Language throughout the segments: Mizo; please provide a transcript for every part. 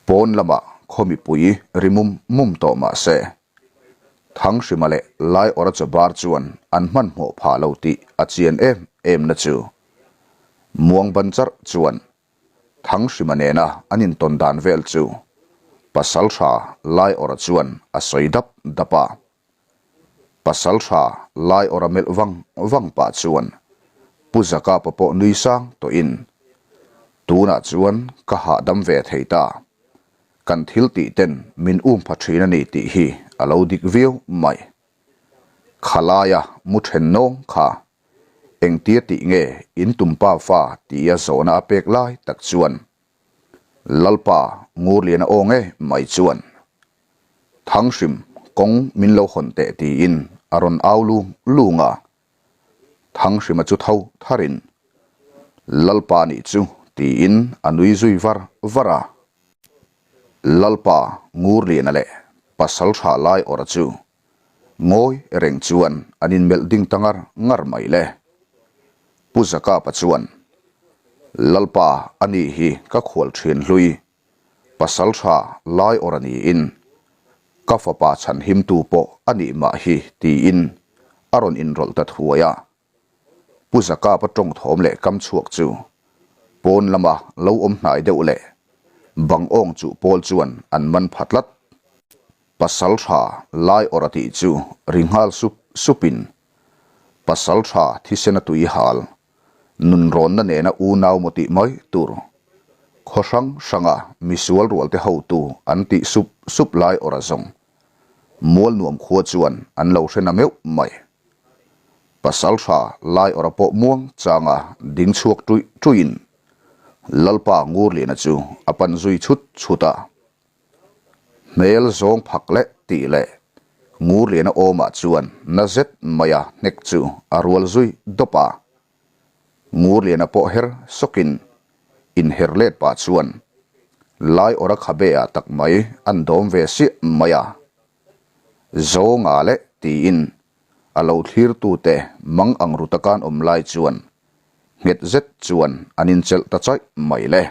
Pawn lamah khaw mipui ri mum mum tawh mah se, Thanghrima leh Laiawrha chaw bar chuan an hmanhmawh phah lo tih a chian em em na chu. Muangban charh chuan Thanghrima nena an intawn dan vel chu Pasaltha Laiawrha chuan a sawi dap dap a. Pasaltha Laiawrha melh vang vang pah chuan Pu Zakapa pawh nui sang tawhin, Tunah chuan ka hahdam ve thei ta. Kan thil tih ten min um pha thin a ni tih hi a lo dik viau mai. Khalaia mu then nawng kha engtia tih nge in tumpa fa tia zawhna a pek lai tak chuan Lalpa Ngurliana aw nge mai chuan Thanghrim kawng min lo hawn teh tiin a rawn au lung lung a. Thanghrima chu tho tharin Lalpa nih chu tiin a nui zui var var a. Lalpa Ngurliana leh Pasaltha Laiawrha chu Ngawi reng chuan an inmelh ding ta ngar ngar mai le. Pu Zakapa chuan, Lalpa a nih hi ka khual thin hlui, pasal tha lai awr a niin, ka fapa chhanhimtu pawh a nih mah hi tiin a rawn inrawlh ta thuai a. Pu Zakapa tawng thawm leh kam chhuak chu pawn lama lo awm hnai deuh leh bang awng chuh pawl chuan an man pha tlat. Pasal tha lai awrh a tih chu ri nghal sup supin pasal tha thisena tui hal nunrawnna nena unau maw tih mai tur khaw hrang hranga misual rualte hotu an tih sup sup lai awrh a zawng mual nuam khua chuan an lo hre na meuh mai. Pasal tha lai awrh a pawh muang changa ding chhuak ṭuih ṭuihin Lalpa Ngurliana chu a pan zui chhut chhut a. Hmel zawng phak leh tih leh Ngurliana awmah chuan na zet maia hnek chu a rual zui dawp a. Ngurliana pawh her sawkin inher let pah chuan lai awrh a khabe ah tak mai an dawm ve siah mai a. Zawnga leh tiin a lo thlirtute mang ang ru taka an awm lai chuan nghet zet chuan an inchelh ta chaih mai le.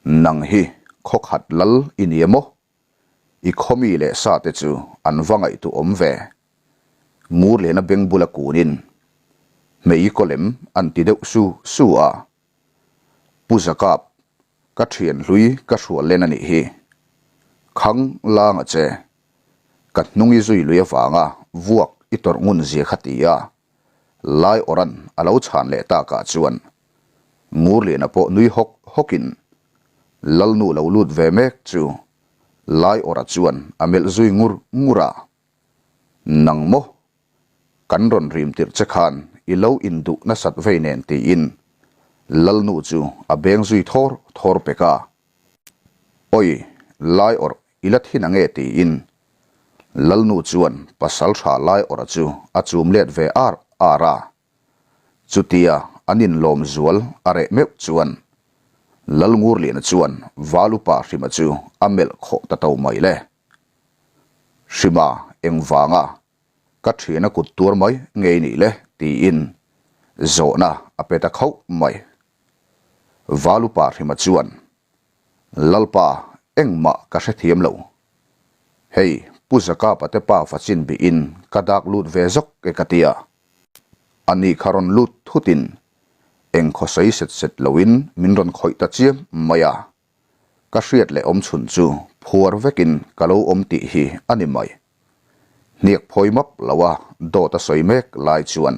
Nang hi khawkhat lal i ni emaw? I khawmi leh sa te chu an va ngaihtuah awm ve. Ngurliana beng bula kunin hmei kawlem an ti deuh su su a. Pu Zakap, ka thian hlui ka hrual len a nih hi. Khang lang a che. Ka hnung i zui lui avanga vuak i tawrh ngun zia kha ti a, Lai awrhan a lo chhan leh takah chuan Ngurliana pawh nui hawk hawkin Lalnu lo lut ve mek chu Lai awrha chuan a melh zui ngur ngur a. Nang maw? Kan rawn rim tirh che khan i lo induh nasat vei nen tiin Lalnu chu a beng zui thawr thawr pek a. Awi, lai awrh i la thin ange tiin Lalnu chuan pasal tha lai awrha chu a chum let ve ar ar a. Chutia an inlawm zual a reh meuh chuan Lalngurliana chuan Valupa Hrima chu a melh khawh ta to mai le. Hrima engvanga ka thiana kut tuar mai ngei nih le tiin zawhna a pe ta khauh mai. Valupa Hrima chuan, Lalpa engmah ka hrethiam lo. Hei Pu Zakapa te pa fa chin bihin ka dak lut ve zawk e ka ti a. Ani kha rawn lut thutin eng khawsei set set loin min rawn khawih ta chiam mai a. Ka hriat leh awm chhun chu phuar vekin ka lo awm tih hi a ni mai. Hniak phawi map lo a dawt a sawi mek lai chuan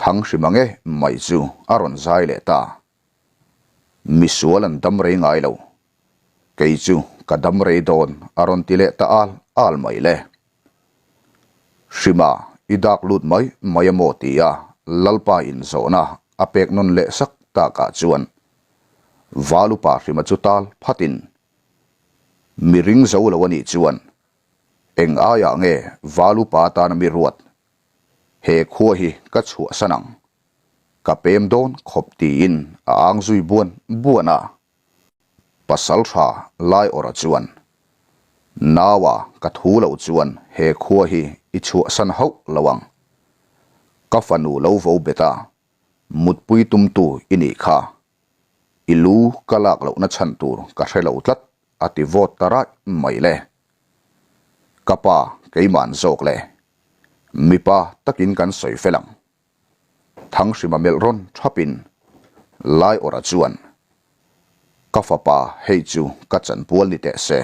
Thang hrim ang e mai chu a rawn zai leh ta. Misual an dam rei ngai lo. Kei chu ka dam rei dawn a rawn ti leh ta al al mai le. Hrima i dak lut mai mai a maw ti a Lalpa in zawhna a pek nawn leh sak takah chuan Valupa Hrima chu tal phatin mi ring zo lo a nih chuan eng aiah nge Valupa tana mi ruat he khua hi ka chhuahsan ang ka pem dawn khawp tiin a ang zui buan buan a. Pasal tha lai awrha chuan, Naua ka thu loh chuan he khua hi i chhuahsan hauh lo ang. Ka fanu lo vo bet a, mutpui tumtu i nih kha. I lu ka lak lohna chhan tur ka hre lo tlat a ti vawt ta raih mai le. Ka pa keiman zawk le. Mipa takin kan sawi fel ang. Thanghrima melh rawn thapin Laiawrha chuan, Ka fapa hei chu ka chanpual ni teh se.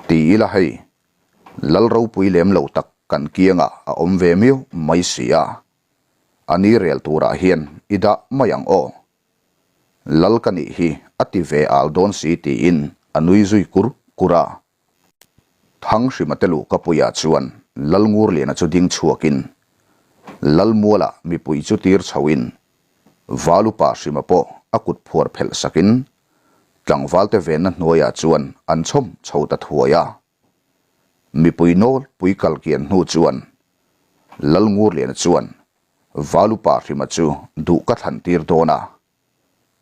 Ti ila hei, Lal ropui lem lo tak kan kiangah a awm ve miau mai si a. A ni rel turah hian i dah mai ang aw. Lal ka nih hi a ti ve al dawn si tiin a nui zui kur kur a. Thanghrima te luhkapuiah chuan Lalngurliana chu ding chhuakin Lalmualah mipui chu tir chhoin Valupa Hrima pawh a kut phuar phelh sakin tlangvalte venna hnuaiah chuan an chhawm chho ta thuai a. Mipui nawlpui kal kian hnu chuan Lalngurliana chuan Valupa Hrima chu duh ka thlan tir dawn a,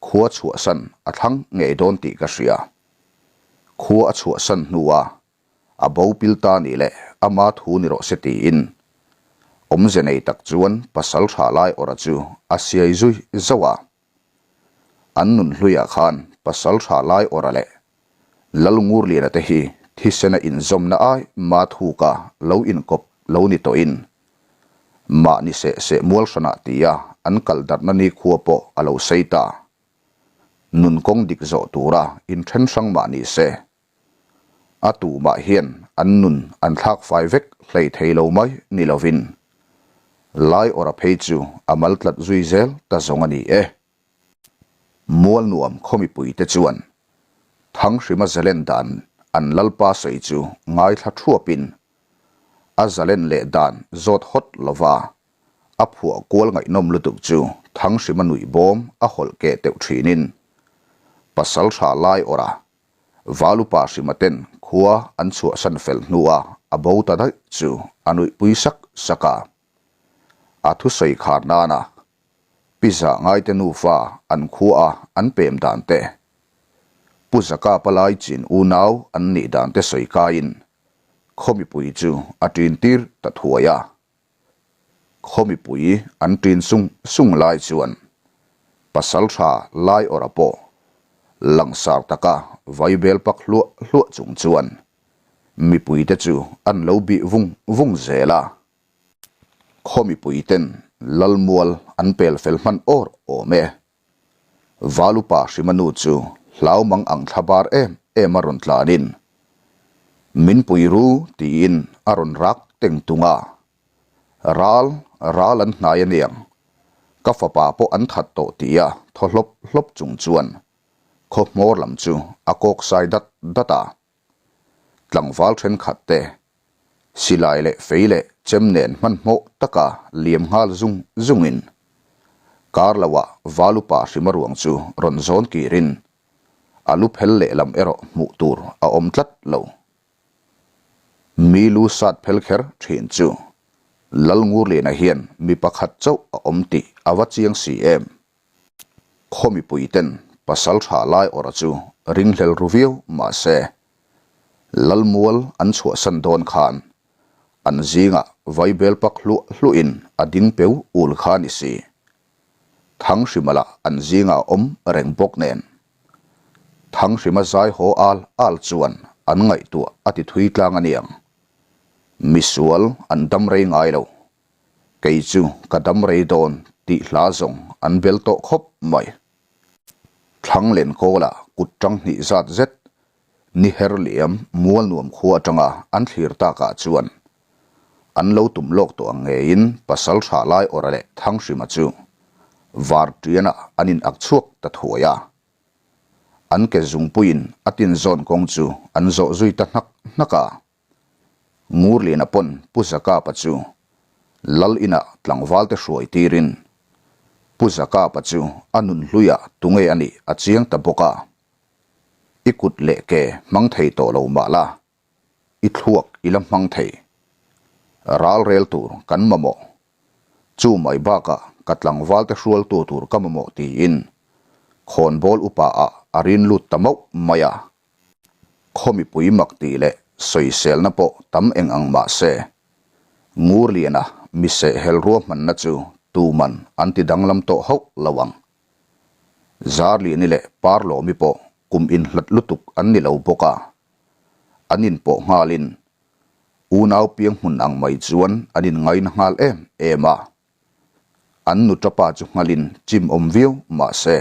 Khua chhuahsan a thlang ngei dawn tih ka hria. Khua a chhuahsan hnua a bo pil ta nih leh ama thu ni rawh se tiin awmze nei tak chuan pasal tha lai awrha chu a siai zui zauh a. An nun hluiah khan pasal tha lai awrha leh Lalngurliana te hi thisena inzawmna ai ma thuka lo inkawp lo ni tawhin mahni seh seh mual hranah tia an kal darhna nikhua pawh a lo sei ta. Nun kawng dik zawh tura inthen hrang mah ni se, a tumah hian an nun an thlak fai vek hlei thei lo mai ni lovin Lai awrha phei chu a mal tlat zui zel ta zawng a ni e. Mualnuam khaw mipuite chuan Thanghrima zalen dan an lalpa sawi chu ngaithla thuapin a zalen leh dan zawt hawt lova a phuah kual ngaihnawm lutuk chu Thanghrima nuih bawm a hawlh keh teuh thinin pasal tha lai awrha Valupa Hrima ten khua an chhuahsan fel hnua a bo ta daih chu a nuihpui sak sak a. A thusawi khar nana Pi Zah ngaite nufa an khua a an pem dan te, Pu Zaka palai chin unau an nih dan te sawi kaiin khaw mipui chu a ṭin tir ta thuai a. Khaw mipui an ṭin sung sung lai chuan pasal ṭha lai awrha pawh langsar taka vaibel pak hluah hluah chung chuan mipuite chu an lo bih vung vung zel a. Khaw mipuiten Lalmual an pel fel hman awr awm e. Valupa Hrima nu chu hlau mang ang thla bar em em a rawn tlanin, Min pui ru tiin a rawn rak teng tung a. Ral, ral an hnai aniang. Ka fapa pawh an that tawh tia thaw hlawp hlawp chung chuan khaw hmawr lam chu a kawk sai dat dat a. Tlangval thenkhat te, silai leh fei leh chem nen hmanhmawh taka liam nghal zung zungin kar loah Valupa hrima ruang chu rawn zawn kirin a lu phel lehlam erawh hmuh tur a awm tlat lo. Mi lu sat phel kher thin chu Lalngurliana hian mi pakhat chauh a awm tih a va chiang si em. Khaw mipuiten pasal tha lai awrha chu ringhlel ru viau mah se, Lalmual an chhuahsan dawn khan an zingah vaibel pak hluah hluahin a ding peu ul kha ni si. Thanghrima lah an zingah a awm reng bawk nen. Thanghrima zai haw al al chuan an ngaihtuah a ti thui tlang aniang. Misual an dam rei ngai lo. Kei chu ka dam rei dawn tih hla zawng an bel tawh khawp mai. Thlang len kawlah kut tang hnih zat zet ni her liam mual nuam khua atanga an thlir takah chuan an lo tum lawk tawh ang ngeiin pasal tha lai awrha leh Thanghrima chu var tianah an in ak chhuak ta thuai a. An ke zungpuiin a tin zawn kawng chu an zawh zui ta hnak hnak a. Ngurliana pawn Pu Zakapa chu Lal inah tlangvalte hruai tirin Pu Zakapa chu a nun hluiah tunge a nih a chiang ta bawk a. I kut leh ke hmang thei tawh lo mah la, i thluak i la hmang thei. Ral rel tur kan mamawh. Chu mai bakah ka tlangvalte hrualtu tur ka mamawh tiin khawnbawl upa ah a rin lut ta mauh mai a. Khaw mipui mak tih leh sawiselna pawh tam eng ang mah se, Ngurliana mi sehhel ruahmanna chu tuman an ti danglam tawh hauh lo ang. Zarliani leh Parlawmi pawh kum inhlat lutuk an ni lo bawk a, an inpawh nghalin unau piang hmun ang mai chuan an inngaina nghal em em a. An nu tapa chu nghalin chim awm viau mah se,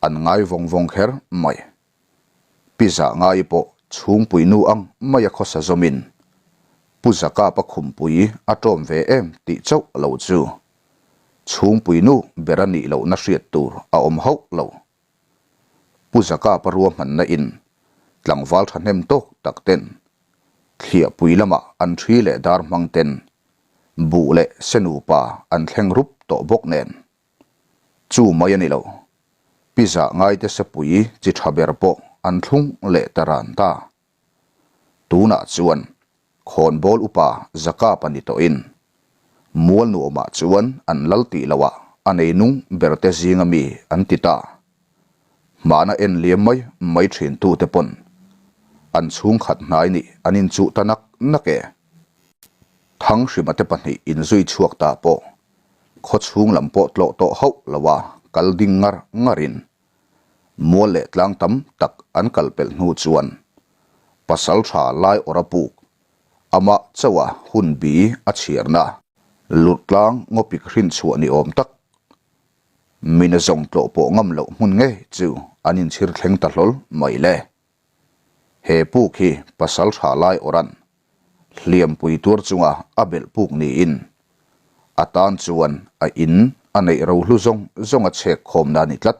an ngai vawng vawng kher mai. Pi Zahngai pawh chhungpui nu ang maia khawsa zawmin Pu Zakapa khumpui a ṭawm ve em tih chauh lo chu chhungpui nu ber a nih lohna hriat tur a awm hauh lo. Pu Zakapa ruahmanna in tlangval thahnem tawk tak ten thliahpui lamah an ṭhi leh dar hmang ten buh leh se nupa an thleng rup tawh bawk nen. Chu mai a ni lo. Pi Zahngaite sepui chi tha ber pawh an thlung leh ta ran ta. Tunah chuan khawnbawl upa Zakapa ni tawhin mual nuamah chuan an lal tih loah a nei nung berte zinga mi an ti ta. Hmana en liam mai mai thin tute pawn an chhungkhat hnai nih an inchuh ta nak nak e. Thanghrima te pahnih inzui chhuak ta pawh Khaw chhung lam pawh tlawh tawh hauh lo a, kal ding ngar ngarin mual leh tlang tam tak an kal pelh hnu chuan pasal tha lai awrh a puk amah chauh a hun bi a chhiarna lurh tlang ngawpik hrin chhuah ni awm tak mina zawng tlawh pawh ngam loh hmun ngei chu an inchhir thleng ta hlawl mai le. He puk hi pasal tha lai awrh hliampui tuar chunga a belh puk niin a tan chuan a in a neih rohlu zawng zawng a chhek khawmna a ni tlat.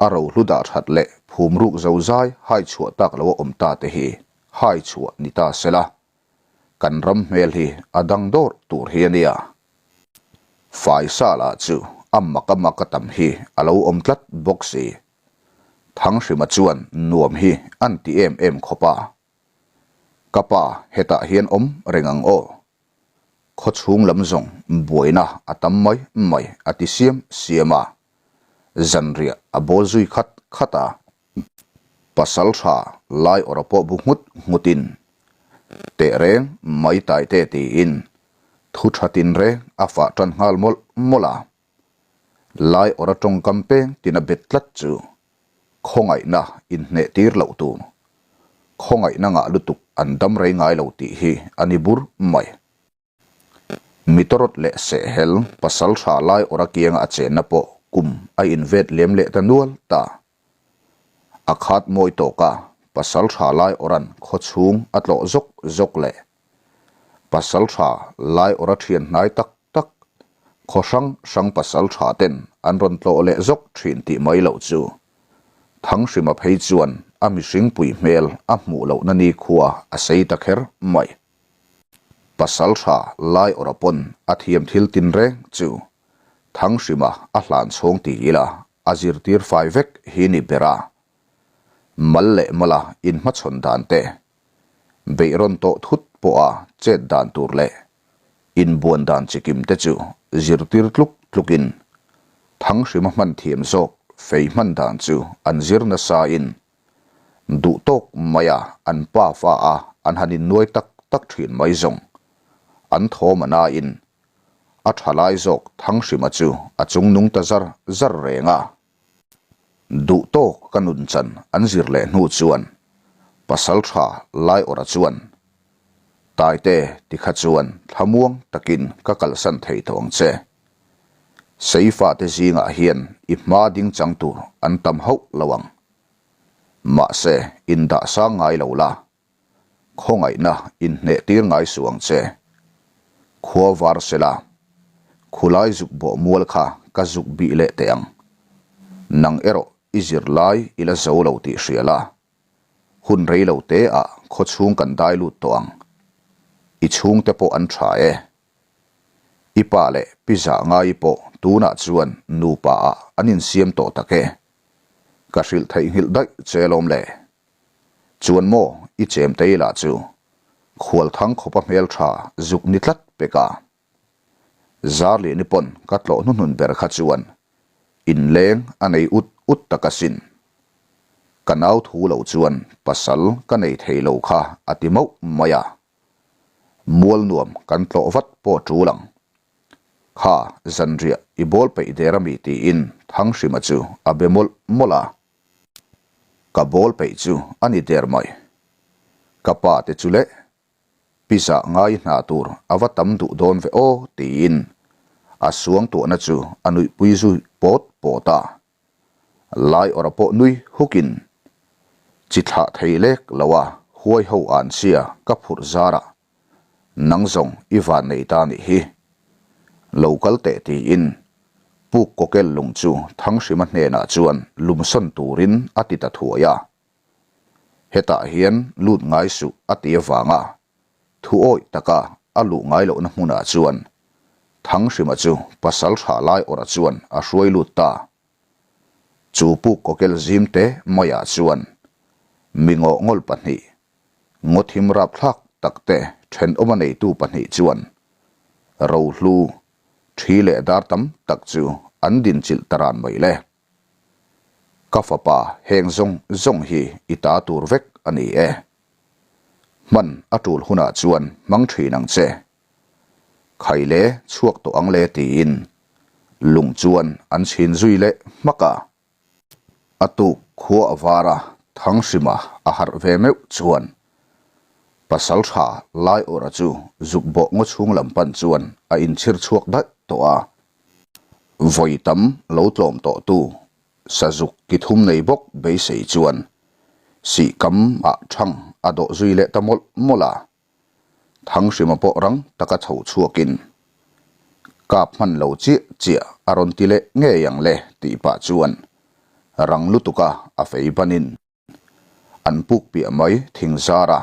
A rohlu dah that leh phum ruk zo zai hai chhuah tak lo a awm ta te hi hai chhuah ni ta se la, kan ram hmel hi a dang dawr tur hi a nia. Faisa lah chu a mak a mak a tam hi a lo awm tlat bawk si. Thanghrima chuan nuam hi an ti em em khawp a. Ka pa hetah hian awm reng ang aw. Khaw chhung lam zawng buaina a tam mai mai a ti siam siam a. Zanriah a bawl zui khat khat a. Pasal tha lai awrh pawh bu nghut nghutin teh reng mai tai te tiin thu tha tinreng a fah tan nghal mawlh mawlh a. Lai awrh a tawngkam peng tin a bet tlat chu khawngaihna inhneh tir loh tur. Khawngaihna ngah lutuk an dam rei ngai lo tih hi a ni bur mai. Mitawrawt leh sehhel pasal tha lai awrh a kianga a chenna pawh kum a invet lem leh ta nual ta. A khat mawi tawk a, pasal tha lai awrhan khaw chhung a tlawh zawk zawk leh pasal tha lai awrh a thian hnai tak tak khaw hrang hrang pasal tha ten an rawn tlawh leh zawk thin tih mai loh chu Thanghrima phei chuan a mihring pui hmel a hmuh lohna nikhua a sei ta kher mai. Pasal tha lai awrh a pawn a thiam thil tinreng chu Thanghrima a hlan chhawng ti ila a zirtir fai vek hi ni ber a, mal leh mala inhmachhawn dan te, beihrawn tawh thut pawha chet dan tur leh inbuan dan chikim te chu zirtir tluk tlukin Thanghrima hman thiam zawk fei hman dan chu an zir nasain duh tawk maia an pa fa a an han innuai tak tak thin mai zawng an thawm a nain A tha lai zawk Thanghrima chu a chung nung ta zar zar reng a. Duh tawk ka nun chan an zir leh hnu chuan pasal tha Laiawrha chuan, Taite tikha chuan thlamuang takin ka kalsan thei tawh ang che. Seifate zingah hian i hma ding chang tur an tam hauh lo ang. Mahse indah sang ngai lo la, Khawngaihna inhneh tir ngai suh ang che. Khua var sela, khulai zuk bawh mual kha ka zuk bih leh teh ang. Nang erawh i zirlai i la zo lo tih hria la, hun rei lo te ah khaw chhung kan dai lut tawh ang. I chhungte pawh an tha e. I pa leh pi zah ngai pawh tunah chuan nupa ah an insiam tawh tak e. Ka hrilh theihnghilh daih che lawm le. Chuan maw i chem te ila chu khualthang khawpa hmeltha zuk ni tlat pek a. Zarliani pawn ka tlawh hnuhnun ber kha chuan inleng a nei ut ut tak asin. Ka nau thu lo chuan pasal ka nei thei lo kha a ti mauh mai a. Mual nuam kan tlawh vat pawh tul ang. Kha zanriah i bawl peih der ami tiin. Thanghrima chu a be mawlh mawlh a. Ka bawl peih chu a ni der mai. Ka pa te chu leh pizza ngai hna tur a va tam duh dawn ve aw tiin a suangtuahna chu a nuihpui zui pawt pawt a. Lai awrh pawh nui hukin chi thlah thei lek lo a huai ho an sia ka phurh zar a, nang zawng i van nei ta nih hi. Lo kal teh tiin puk kawkel lung chu Thanghrima hnenah chuan lumsawn turin a ti ta thuai a. Hetah hian lut ngai suh a ti avanga thu awih taka a luh ngai lohna hmunah chuan Thanghrima chu pasal tha lai awrh chuan a hruai lut ta. Chu puk kawkel zim te maiah chuan mi ngawhngawl pahnih, ngawthim rapthlak takte thenawma neitu pahnih chuan rohlu, thi leh dar tam tak chu an dinchilh ta ran mai le. Ka fapa heng zawng zawng hi i ta tur vek a ni e. Hman a tul hunah chuan hmang thin ang che. Khai le chhuak tawh ang le tiin lung chuan an chhin zui leh hmak a. A tuk khua a var a, Thanghrima a harh ve meuh chuan pasal tha Laiawrha chu zuk bawh ngaw chhung lam pan chuan a inchhir chhuak daih tawh a. Vawi tam lo tlawm tawh tu sazuk ki thum nei bawk beisei chuan sihkam ah thang a dawh zui leh ta mawlh mawlh a. Thanghrima pawh rang taka chho chhuakin kap hman lo chiah chiah a rawn ti leh ngei ang le tih pah chuan rang lutuka a fei banin an puk piah mai thing zar a.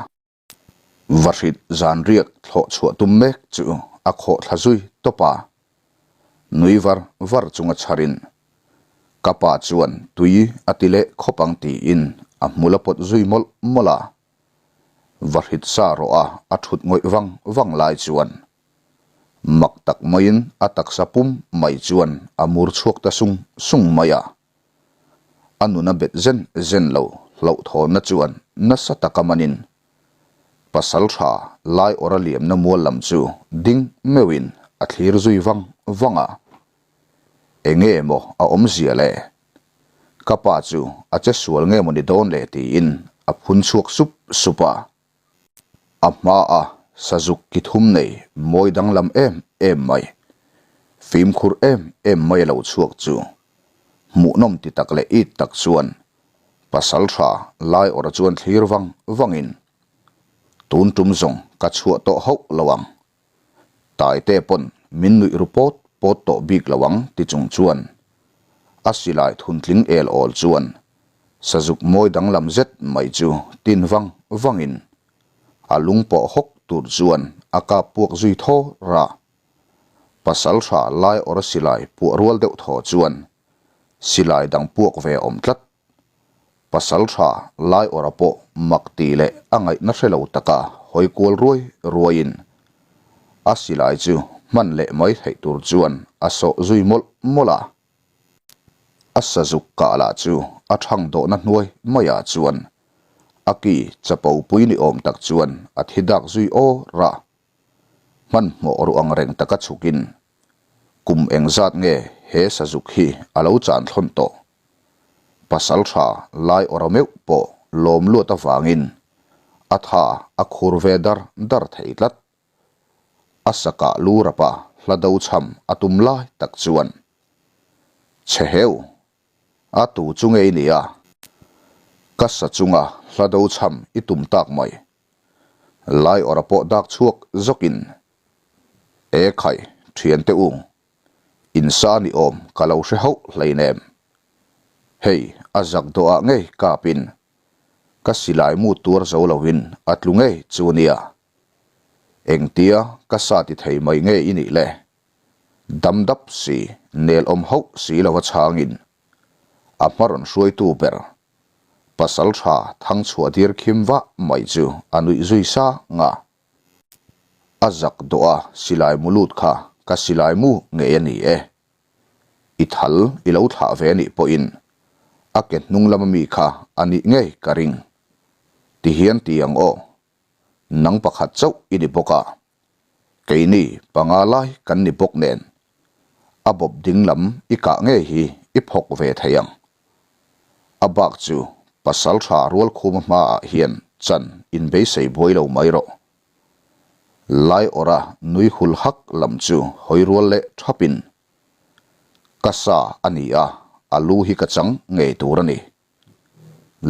Vahrit zanriak thlawh chhuah tum mek chu a khawh thla zui tawp a, nui var var chunga chharin ka pa chuan tui a ti leh khawp ang tiin a hmul a pawt zui mawlh mawlh a. Vahrit sa rawh a a thut ngawih vang vang lai chuan mak tak maiin a taksa pum mai chuan a mur chhuak ta sung sung mai a. A nuna bet zen zen lo hlauhthawnna chuan nasa taka manin pasal tha lai awrh a liamna mual lam chu ding meuhin a thlir zui vang vang a. Enge maw a awmzia le? Ka pa chu a che sual nge maw ni dawn le tiin a phun chhuak sup sup a. A hmaa sazuk ki thum nei mawi danglam em em mai, fimkhur em em mai a lo chhuak chu hmuhnawm ti tak leh it tak chuan pasal tha lai awrh chuan thlir vang vangin tun tum zawng ka chhuah tawh hauh lo ang, Taite pawn min nuih ru pawt pawt tawh bik lo ang ti chung chuan a silai thuntling el awl chuan sazuk mawi danglam zet mai chu tin vang vangin a lung pawh hawk tur chuan a kap puak zui thaw ra. Pasal tha lai awr silai puah rual deuh thaw chuan silai dang puak ve awm tlat. Pasal tha lai awrah pawh mak tih leh a ngaihna hre lo taka hawi kual ruai ruaiin a silai chu hman leh mai theih tur chuan a sawh zui mawlh mawlh a. A sazuk kah lah chu a thang dawhna hnuai maiah chuan a ki chapo pui ni awm tak chuan a thi dak zui aw ra. Hmanhmawh ruh ang reng taka chhukin kum engzat nge he sazuk hi a lo chan thlawn tawh. Pasal tha lai awrh meuh pawh lawm luat avangin a tha a khur ve dar dar thei tlat. A sakah lu rapa hla do chham a tum lai tak chuan, Che heu, a tu chu ngei nia, ka sa chunga hla do chham i tum tak mai. Lai awrh pawh dak chhuak zawkin, E khai, thiante u, Insa ni awm ka lo hre hauh hleinem. Hei, a zak dawhah ngei kapin ka silai mu tuar zo loin a tlu ngei chu nia. Engtia ka sa ti thei mai nge i nih le? Dam dap si, nel awm hauh si lova chhangin a hma rawn hruaitu ber pasal tha thangchhuah dir khim vah mai chu a nuih zui sang a. A zak dawh a silai mu lut kha ka silai mu ngei a ni e. I thal i lo thlah ve anih pawhin a ke hnung lama mi kha a nih ngei ka ring. Ti hian ti ang aw. Nang pakhat chauh i ni bawk a. Keini panga lai kan ni bawk nen. A bawp ding lam i kah ngei hi i phawk ve thei ang. A bak chu pasaltha Rualkhuma hmaah hian chan inbeisei buai lo mai rawh. Laiawrha nui hul hak lam chu hawi rual leh thapin, Ka sa a ni a, a lu hi ka chang ngei tur a ni.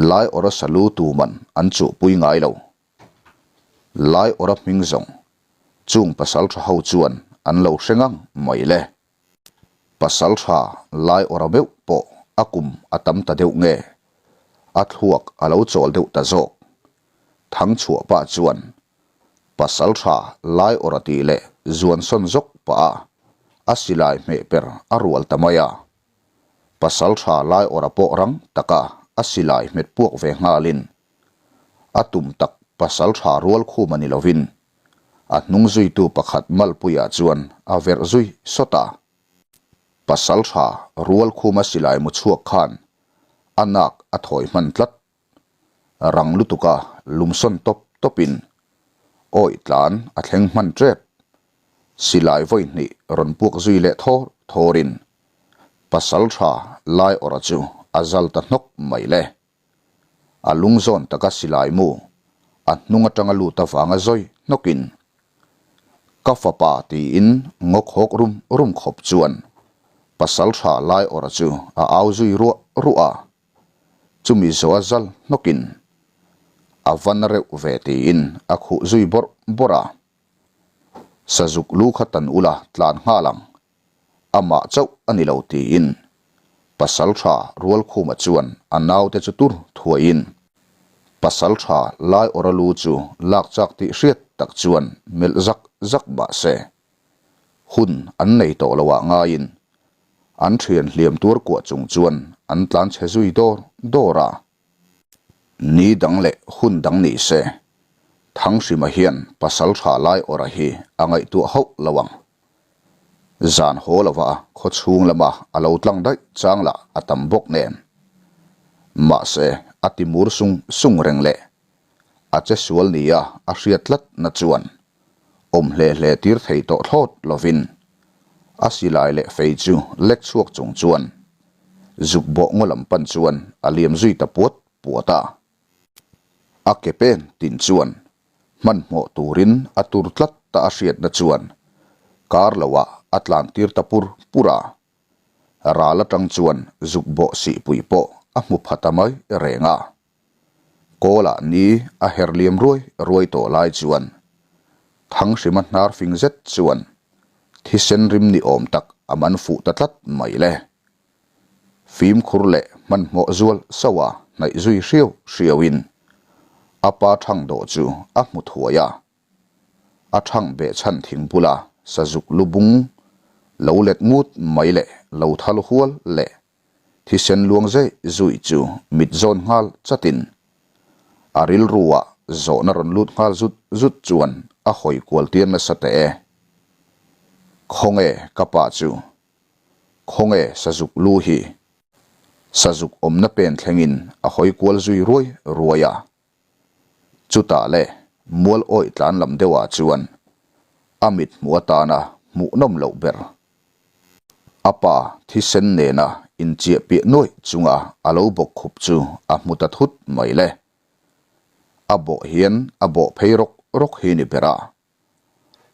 Laiawrha sa lu tuman an chuhpui ngai lo. Laiawrha hming zawng chung pasaltha ho chuan an lo hre ngang mai le. Pasaltha Laiawrha meuh pawh a kum a tam ta deuh nge, a thluak a lo chawl deuh ta zawk. Thangchhuah pah chuan Pasaltha Laiawrha tih leh zuansawn zawk pah a, a silai hmeh per a rual ta mai a. Pasaltha Laiawrha pawh rang taka a silai hmet puak ve nghalin a tum tak pasaltha rual khum a ni lovin a hnung zuitu pakhat malpuiah chuan a verh zui sawt a. Pasaltha rual khuma silai mu chhuak khan a nak a thawi hman tlat. Rang lutuka lumsawn tawp tawpin awih tlan a thleng hman tep. Silai vawi hnih rawn puak zui leh thawr thawrin pasaltha Laiawrha chu a zal ta hnawk mai le. A lung zawn taka silai mu a hnung atanga lut avanga zawi hnawkin, Ka fapa tiin ngaw khawk rum rum khawp chuan pasaltha Laiawrha chu a au zui ruah ruah a. Chumi zawha zal hnawkin a va na reuh ve tiin a khuh zui bawrh bawrh a. Sazuk lu kha tan ula tlan nghal ang Amah chauh a ni lo tiin Pasaltha Rualkhuma chuan a naute chu tur thuaiin Pasaltha Laiawra lu chu lak chak tih hriat tak chuan melh zak zak mah se hun an nei tawh lo ah ngaiin an thian hliam tuar kuah chung chuan an tlan chhe zui dawr dawr a. Ni dang leh hun dang ni se, Thanghrima hian Pasaltha Laiawrha hi a ngaihtuah hauh lo ang. Zan haw lova khaw chhung lama a lo tlang daih chang lah a tam bawk nen. Mahse, a ti mur sung sung reng leh a che sual nia a hriat tlat na chuan awm hle hle tir thei tawh thlawt lovin a silai leh fei chu lek chhuak chung chuan Zuk bawh ngaw lam pan chuan a liam zui ta puat puat a. A ke pen tin chuan hmanhmawh turin a tur tlat ta a hriatna chuan kar loah a tlan tir ta pur pur a. Ral atang chuan zuk bawh sihpui pawh a hmu pha ta mai reng a. Kawlah ni a her liam ruai ruai tawh lai chuan Thanghrima hnar fing zet chuan thisen rim ni awm tak a man fuh ta tlat mai le. Fimkhur leh hmanhmawh zual sauh a hnaih zui hriau hriauin a pa thang dawh chu a hmu thuai a. A thang behchhan thing bula sazuk lu bung lo let ngut mai leh lo thal hual leh Thisen luang zeh zuih chu mit zawn nghal chatin a rilruah zawhna rawn lut nghal zut zut chuan a hawi kual tir nasa teh e. Khawnge ka pa chu? Khawnge Sazuk lu hi? Sazuk awmna pen thlengin a hawi kual zui ruai ruai a. Chutah le mual awih tlan lam deuhah chuan a mit hmuh atana hmuhnawm loh ber. A pa thisen nena inchiah piah nuaih chunga a lo bawk khup chu a hmu ta thut mai le. A bawh hian a bawh phei rawk rawk hi ni ber a.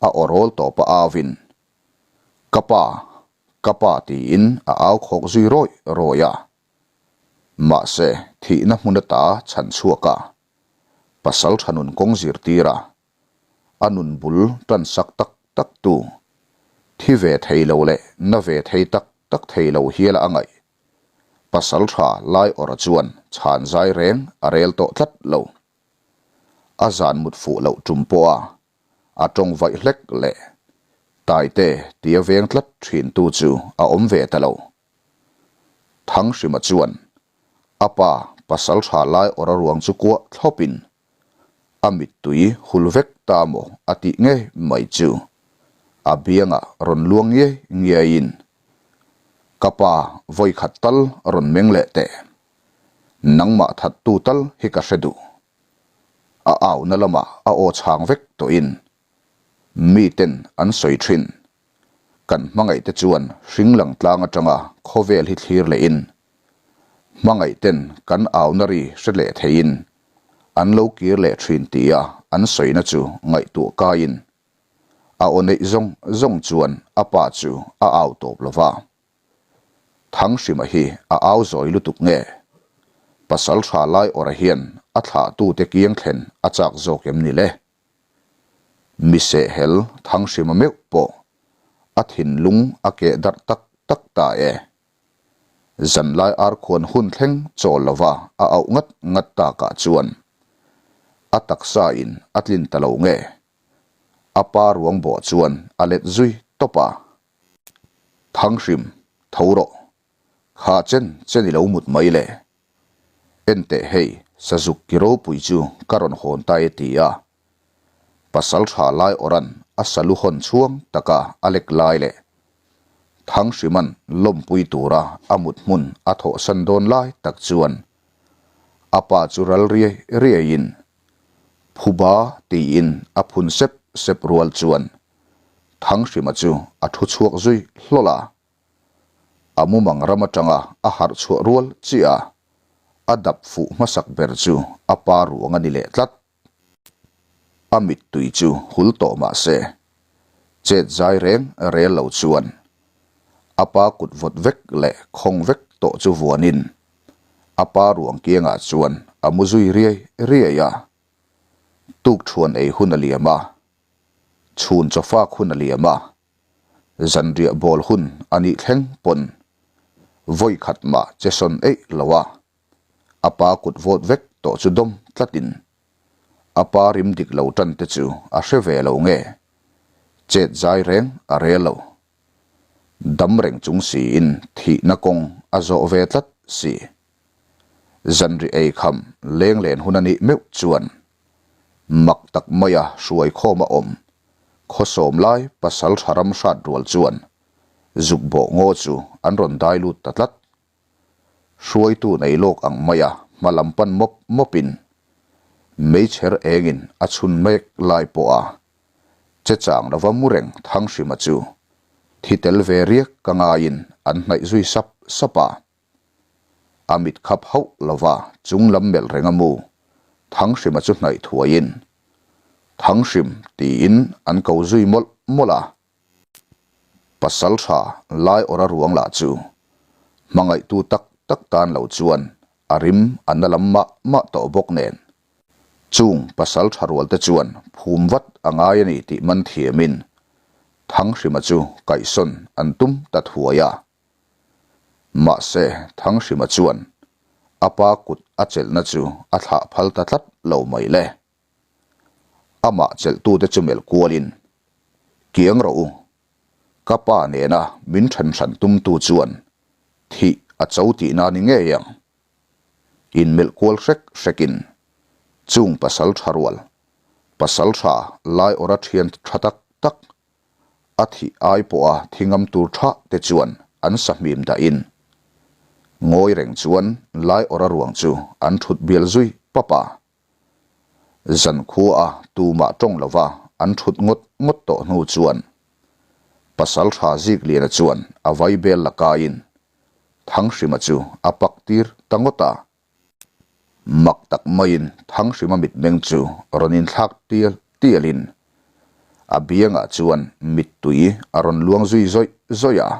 A aw rawl tawp a auin, Ka pa, ka pa tiin a au khawk zui rawih rawih a. Mahse, thihna hmun ata chhan chhuak a, pasal tha nun kawng zirtir a, a nun bul tan sak tak tak tu, thi ve thei lo leh na ve thei tak tak thei lo hial a ngaih. Pasal tha Laiawrha chuan chhan zai reng a rel tawh tlat lo. A zan mut fuh loh tum pawh a, a tawng vaih hlek leh Taite tia veng tlat thin tu chu a awm ve ta lo. Thanghrima chuan a pa pasal tha lai awrh a ruang chu kuah thlawpin a mittui hul vek ta maw a tih ngei mai chu a biangah rawn luang ngiai ngiaiin Ka pa vawi khat tal rawn meng leh teh. Nangmah thattu tal hi ka hre duh. A auna lamah a aw chhang vek tawhin miten an sawi thin. Kan hmangaihte chuan hringlang tlang atanga khawvel hi thlir lehin, hmangaihten kan auna ri hre leh theiin an lo kir leh thin tia an sawina chu ngaihtuah kaiin a aw neih zawng zawng chuan a pa chu a au tawp lo va. Thanghrima hi a au zawi lutuk nge? Pasal tha lai awrh hian a thlahtute kiang thlen a chak zawk em ni le? Mi sehhel Thanghrima meuh pawh a thinlung a keh darh tak tak ta e. Zanlai arkhuan hun thleng chawl lova a auh ngat ngat takah chuan a taksa in a tlin ta lo nge? A pa ruang bawh chuan a let zui tawp a. Thanghrim, tho rawh. Kha chen chen i lo mut mai le. Enteh hei, sazuk ki ropui chu ka rawn hawn ta e ti a. Pasal tha lai awrhan a salu hawn chhuang taka a lek lai leh Thanghriman lawmpui tura a mut hmun a thawhsan dawn lai tak chuan a pa chu ral riai riaiin Phuba tiin a phun sep sep rual chuan Thanghrima chu a thu chhuak zui hlawl a. A mumang ram atanga a harh chhuah rual chiah a, a dap fuh hmasak ber chu a pa ruang a ni leh tlat. A mittui chu hul tawh mah se, chet zai reng rel lo chuan a pa kut vawt vek leh khawng vek tawh chu vuanin a pa ruang kiangah chuan a mu zui riai riai a. Tukṭhuan ei hun a liam a, Chhun chawfak hun a liam a, zanriah bawl hun a nih thleng pawn vawi khat mah che sawn eih lo a, a pa kut vawt vek tawh chu dawm tlatin a pa rim dik lo tan te chu a hre ve lo nge, chet zai reng a rel lo. Dam reng chung siin thihna kawng a zawh ve tlat si. Zanriah ei kham leng len hun a nih meuh chuan Mak tak maia hruai khawm a awm. Khawsawm lai pasal tha ram hrat rual chuan zuk bawh ngaw chu an rawn dai lut ta tlat. Hruaitu nei lawk ang maia hma lam pan mawp mawpin meichher engin a chhun mek lai pawha che chang lova mu reng Thanghrima chu thi tel ve riak ka ngaiin an hnaih zui sap sap a. A mit khap hauh lova chung lam melh reng a mu Thanghrima chu hnaih thuaiin, Thanghrim tiin an ko zui mawlh mawlh a. Pasal tha lai awrh a ruang lah chu hmangaihtu tak tak tan lo chuan a rim a na lam mah mah tawh bawk nen. Chung pasal tha rual te chuan phum vat a ngai a ni tih man thiamin Thanghrima chu kaihsawn an tum ta thuai a. Mahse, Thanghrima chuan a pa kut a chelhna chu a thlah phal ta tlat lo mai le. Amah chelhtute chu melh kualin, Kiang rawh u, ka pa nena min then hran tumtu chuan thih a cho tihna ni ngei ang. Inmelh kual hrek hrekin chung pasal tha rual, pasal tha lai awrha thian tha tak tak A thih ai pawha thi ngam tur tha te chuan an sahmim dahin ngawi reng chuan lai awrha ruang chu an thut bial zui pap a. Zankhua a tumah tawng lova an thut ngawt ngawt tawh hnu chuan Pasal tha Zikliana chuan a vai bel la kaiin Thanghrima chu a pak tir ta ngawt a. Mak tak maiin Thanghrima mitmeng chu rawn inthlak tial tialin a biangah chuan mittui a rawn luang zui zawih zawih a.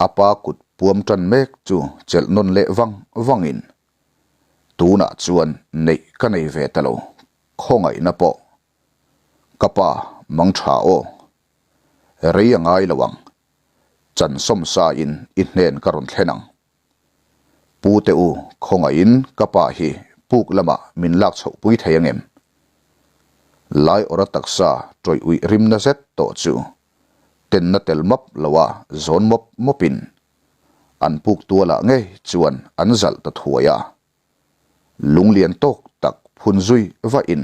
A pa kut puam tan mek chu chelh nawn leh vang vangin, Tunah chuan neih ka nei ve ta lo, khawngaihna pawh ka pa mang tha aw. Rei a ngai lo ang, chan sawmsa in i hnen ka rawn thlen ang. Pu te u, khawngaihin ka pa hi puk lamah min lak chhoh pui thei angem? Lai awrha taksa tawih uih rimna zet tawh chu tenna tel map loa zawn mawp mawpin an puk tualah ngei chuan an zalh ta thuai a. Lunglian tawk tak phun zui vahin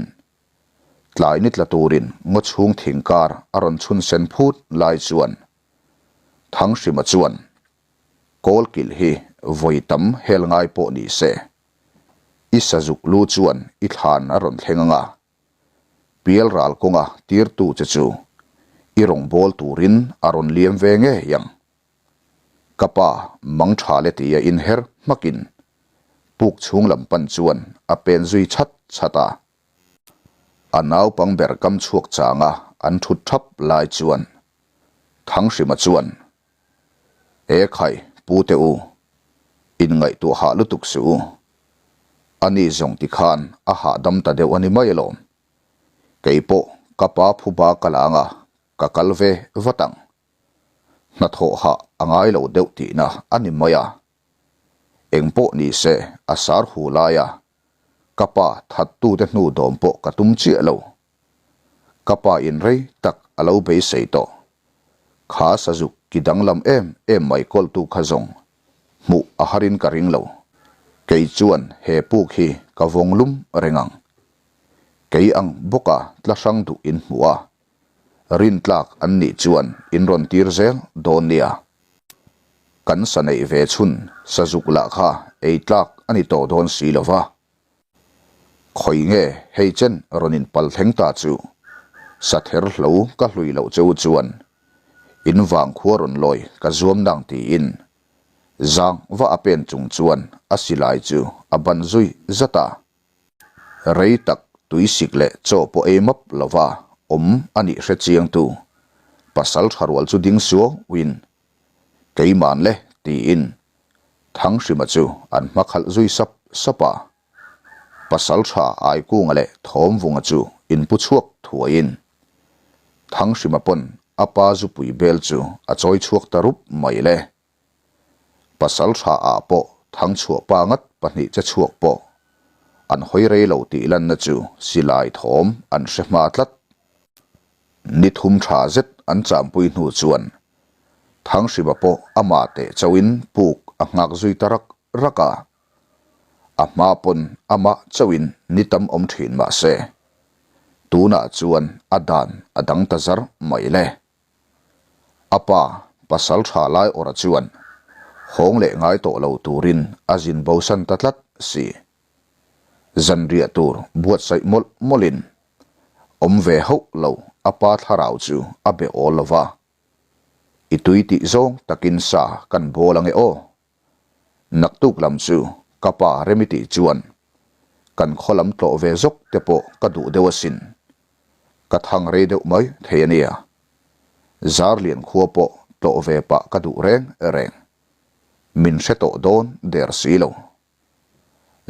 tlai ni tla turin ngaw chhung thing kar a rawn chhun sen phut lai chuan Thanghrima chuan Kawlkilh hi vawi tam hel ngai pawh ni se, i sazuk lu chuan i thlan a rawn thleng ang a, pialral kawnga tirtu che chu I rawngbâwl tûrin a rawn liam ve ngei ang. Ka pa mang tha le tia inher hmakin puk chhung lam pan chuan a pen zui chhat chhat a. A naupang ber kam chhuak changa an thut thap lai chuan Thanghrima chuan, E khai, pu te u, inngaihtuah hah lutuk suh u. Ani zawng tikhan a hahdam ta deuh a ni mai alawm. Kei pawh ka pa phuba ka la anga ka kal ve vat ang. Hnathawh hah a ngai lo deuh tihna a ni mai a. Eng pawh ni se a sar hu laia ka pa thattute hnu dawm pawh ka tum chiah lo. Ka pa in rei tak a lo beisei tawh. Kha sazuk ki danglam em em mai kawltu kha zawng hmuh a harin ka ring lo. Kei chuan he puk hi ka vawng lum reng ang. Kei ang bawka tla hrang duh in hmuh a, rintlak an nih chuan in rawn tir zel dawn nia. Kan sa neih ve chhun sazuk lah kha ei tlak a ni tawh dawn si lo va. Khawi nge hei chen rawn in pal thleng ta chu? Sa ther hlo ka hlui loh cheu chuan in vang khua rawn lawi ka zuam nang tiin zang va a pen chung chuan a silai chu a ban zui zat a. Rei tak tuisik leh chaw pawh ei map lova awm a nih hre chiangtu pasal tha rual chu ding suauin Keiman le tiin Thanghrima chu an hma khalh zui sap sap a. Pasal tha Aikunga leh Thawmvunga chu inpu chhuak thuaiin Thanghrima pawn a pa zupui bel chu a chawi chhuak ta rup mai le. Pasal tha ah pawh Thangchhuah pa ngat pahnih che chhuak pawh an hawi rei lo tih lanna chu silai thawm an hre hma tlat. Ni thum tha zet an champui hnu chuan Thanghrima pawh amah teh chauhin puk a nghak zui ta rak rak a. A hma pawn amah chauhin ni tam awm thin mah se, tunah chuan a dan a dang ta zar mai le. A pa, pasal tha lai awrh chuan hawng leh ngai tawh lo turin a zin bosan ta tlat si. Zanriah tur buatsaih mawlh mawlhin awm ve hauh lo a pa thlarau chu a be awl lo va. I tui tih zawng takin sa kan bawl ange aw. Naktuk lam chu ka pa remi tih chuan kan khaw lam tlawh ve zawk te pawh ka duh deuh asin. Ka thang rei deuh mai thei a nia. Zarlian khua pawh tlawh ve pah ka duh reng reng. Min hre tawh dawn der si lo.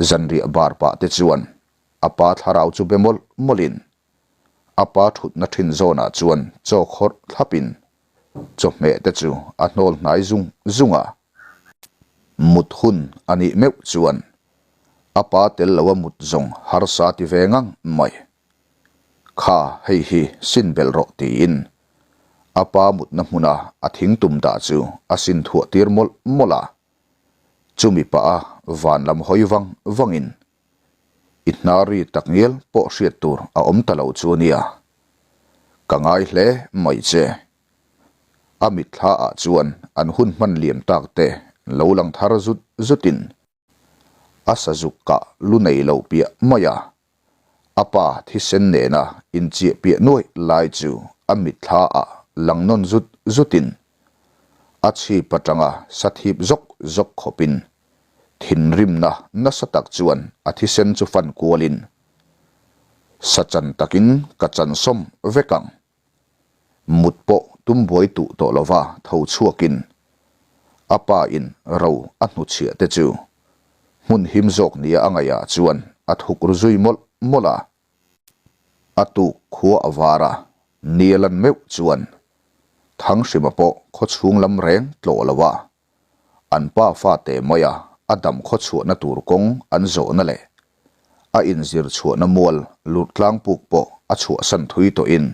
Zanriah bar pah te chuan a pa thlarau chu be mawlh mawlhin a pa thutna thin zawnah chuan chaw khawrh thlapin chawhmeh te chu a hnawl hnai zung zung a. Mut hun a nih meuh chuan a pa tel loa mut zawng harsa ti ve ngang mai. Kha hei hi sin belh rawh tiin a pa mutna hmuna a thingtum dah chu a sin thuah tir mawlh mawlh a. Chumi pah a van lam hawi vang vangin i hnar ri tak ngial pawh hriat tur a awm ta lo chu a nia. Ka ngai hle mai che. A mitthla ah chuan an hun hman liam tak te lo lang thar zut zutin a sazuk kah lu nei lo piah mai a. A pa thisen nena inchiah piah nuaih lai chu a mitthla ah lang nawn zut zutin a chhip atanga sa thip zawk zawk khawpin thinrimna nasa tak chuan a thisen chu fan kualin sa chan takin ka chan sawm vek ang. Mut pawh tum buai tuh tawh lova tho chhuakin a pa in ro a hnuchhiah te chu hmun him zawk nia a ngaihah chuan a thuk ru zui mawlh mawlh a. A tuk khua a var a, ni a lan meuh chuan Thanghrima pawh khaw chhung lam reng tlawh lo a, an pa fate maia a dam khaw chhuahna tur kawng an zawhna leh a inzir chhuahna mual lurh tlangpuk pawh a chhuahsan thui tawhin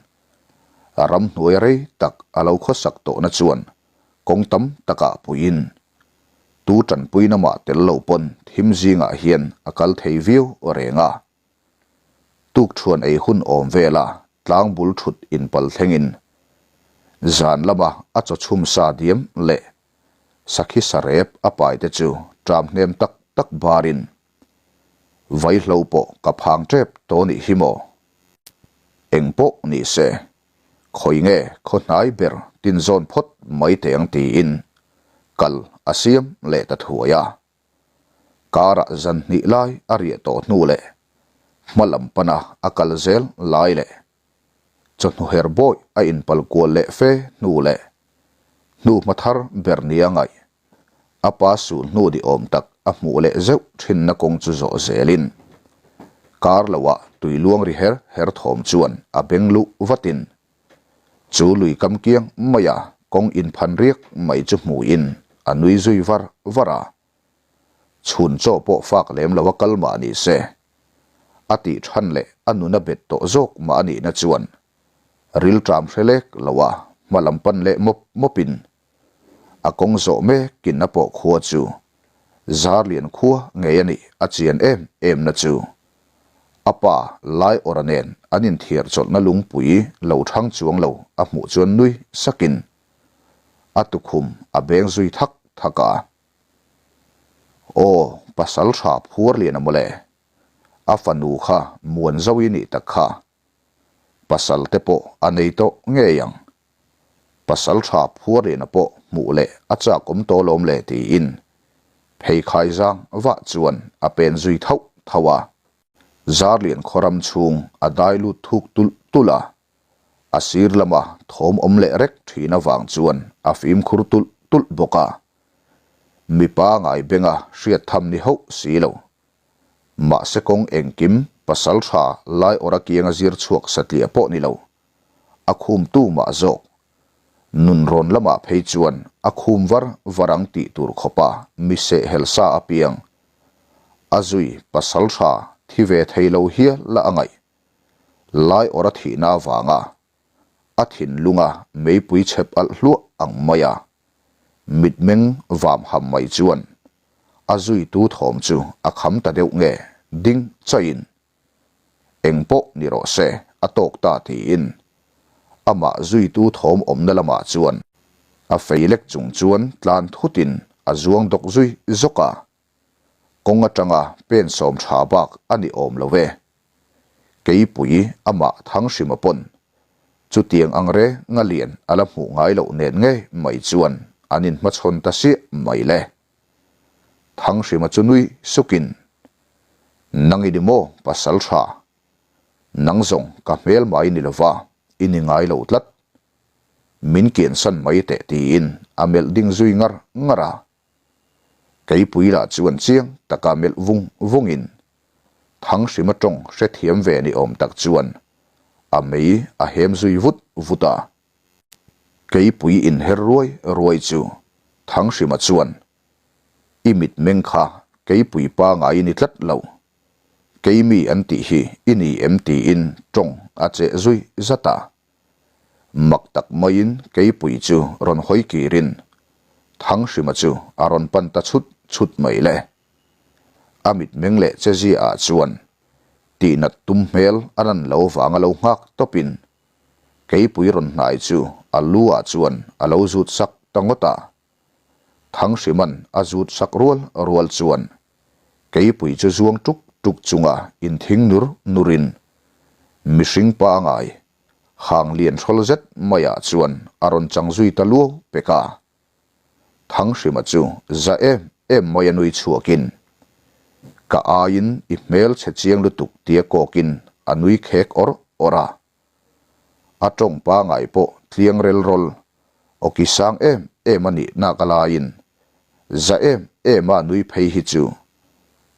ramhnuai rei tak a lo khawsak tawhna chuan kawng tam takah puiin tu tanpuina mah tel lo pawn thim zingah hian a kal thei viau reng a. Tukṭhuan ei hun awm vela tlang bul ṭhut inpal thlengin zan lama a chaw chhum sa diam leh sakhi sarep a pai te chu ṭam hnem tak tak barin vaihlo pawh ka phang ṭep tawh nih hi maw? Eng pawh ni se. Khawi nge khaw hnai ber tin zawn phawt mai teh ang tiin kal a siam leh ta thuai a. Karah zan hnih lai a riah tawh hnu leh hma lam pana a kal zel lai leh chawhnu her bawi a inpal kual leh fe hnu leh hnu hma thar ber nia ngaih a pa sul hnu ni awm tak a hmuh leh zeuh thinna kawng chu zawh zelin kar loah tui luang ri her her thawm chuan a beng luh vatin chu lui kam kiang maia kawng inphan riak mai chu hmuhin a nui zui var var a. Chhun chaw pawh fak lem lo a kal mah ni se, a tih than leh a nun a bet tawh zawk mah a nihna chuan rilṭam hre lek lo a hma lam pan leh mawp mawpin a kawng zawh mekin a pawh khua chu Zarlian khua ngei a nih a chian em em na chu a pa Laiawrha nen an inthiar chawlhna lungpui lo thang chuang lo a hmuh chuan nui sakin a tukhum a beng zui thak thak a. Aw, pasal tha phuar lian a mawle. A fanu kha muan zo i nih tak kha. Pasal te pawh a nei tawh ngei ang. Pasal tha phuar lian a pawh hmuh leh a chak awm tawh lawm le tiin pheikhai zang vah chuan a pen zui thauh thauh a. Zarlian khaw ram chhung a dai lut thuk tulh tulh a. A sir lama thawm awm leh rek thin avang chuan a fimkhur tulh tulh bawk a. Mipa ngai benga hriat tham ni hauh si lo. Mahse kawng engkim pasal tha lai awra kianga zir chhuak satliah pawh ni lo. A khum tu mah zawk. Nunrawn lamah phei chuan a khum var var ang tih tur khawpa mi seh hel sa apiang. A zui pasal tha thi ve thei lo hial la a ngaih. Lai awra thihna avanga a thinlunga meipui chhep alh hluah ang mai a, mitmeng vam ham mai chuan a zuitu thawm chu a kham ta deuh nge ding chaihin eng pawh ni rawh se a tawk ta tiin amah zuitu thawm awmna lamah chuan a fei lek chung chuan tlan thutin a zuang dawk zui zawk a. Kawng atanga pen sawm tha bak a ni awm lo e. Keipui amah Thanghrima pawn chutiang ang renga lian a la hmuh ngai loh nen ngei mai chuan an inhmachhawn ta siah mai le. Thanghrima chu nui sukin, Nang i ni maw pasal tha? Nang zawng ka hmel mai ni lova i ni ngai lo tlat. Min kiansan mai teh tiin a melh ding zui ngar ngar a. Keipui lah chuan chiang taka melh vung vungin Thanghrima tawng hrethiam ve ni awm tak chuan a mei a hem zui vut vut a. Keipui inher ruai ruai chu Thanghrima chuan, I mitmeng kha keipui pangai i ni tlat lo. Keimi an tih hi i ni em tiin tawng a cheh zui zat a. Mak tak maiin keipui chu rawn hawi kirin Thanghrima chu a rawn pan ta chhut chhut mai le. A mitmeng leh chezia ah chuan tihnat tum hmel a lan lo vanga lo nghak tawpin keipui rawn hnai chu a lu ah chuan a lo zut sak ta ngawt a. Thangsiman a zut sak rual rual chuan keipui chu zuang tuk tuk chunga inthing nur nurin mihring pangai hang lian hrawl zet maiah chuan a rawn chang zui ta luau pek a. Thanghrima chu za em em mai a nui chhuakin, Ka aiin i hmel chhe chiang lutuk tia kawkin a nui khek awr awr a. A tawng pangai pawh tliang rel rawl, awki sang em em a nih nak a laiin za em em a nui phei hi chu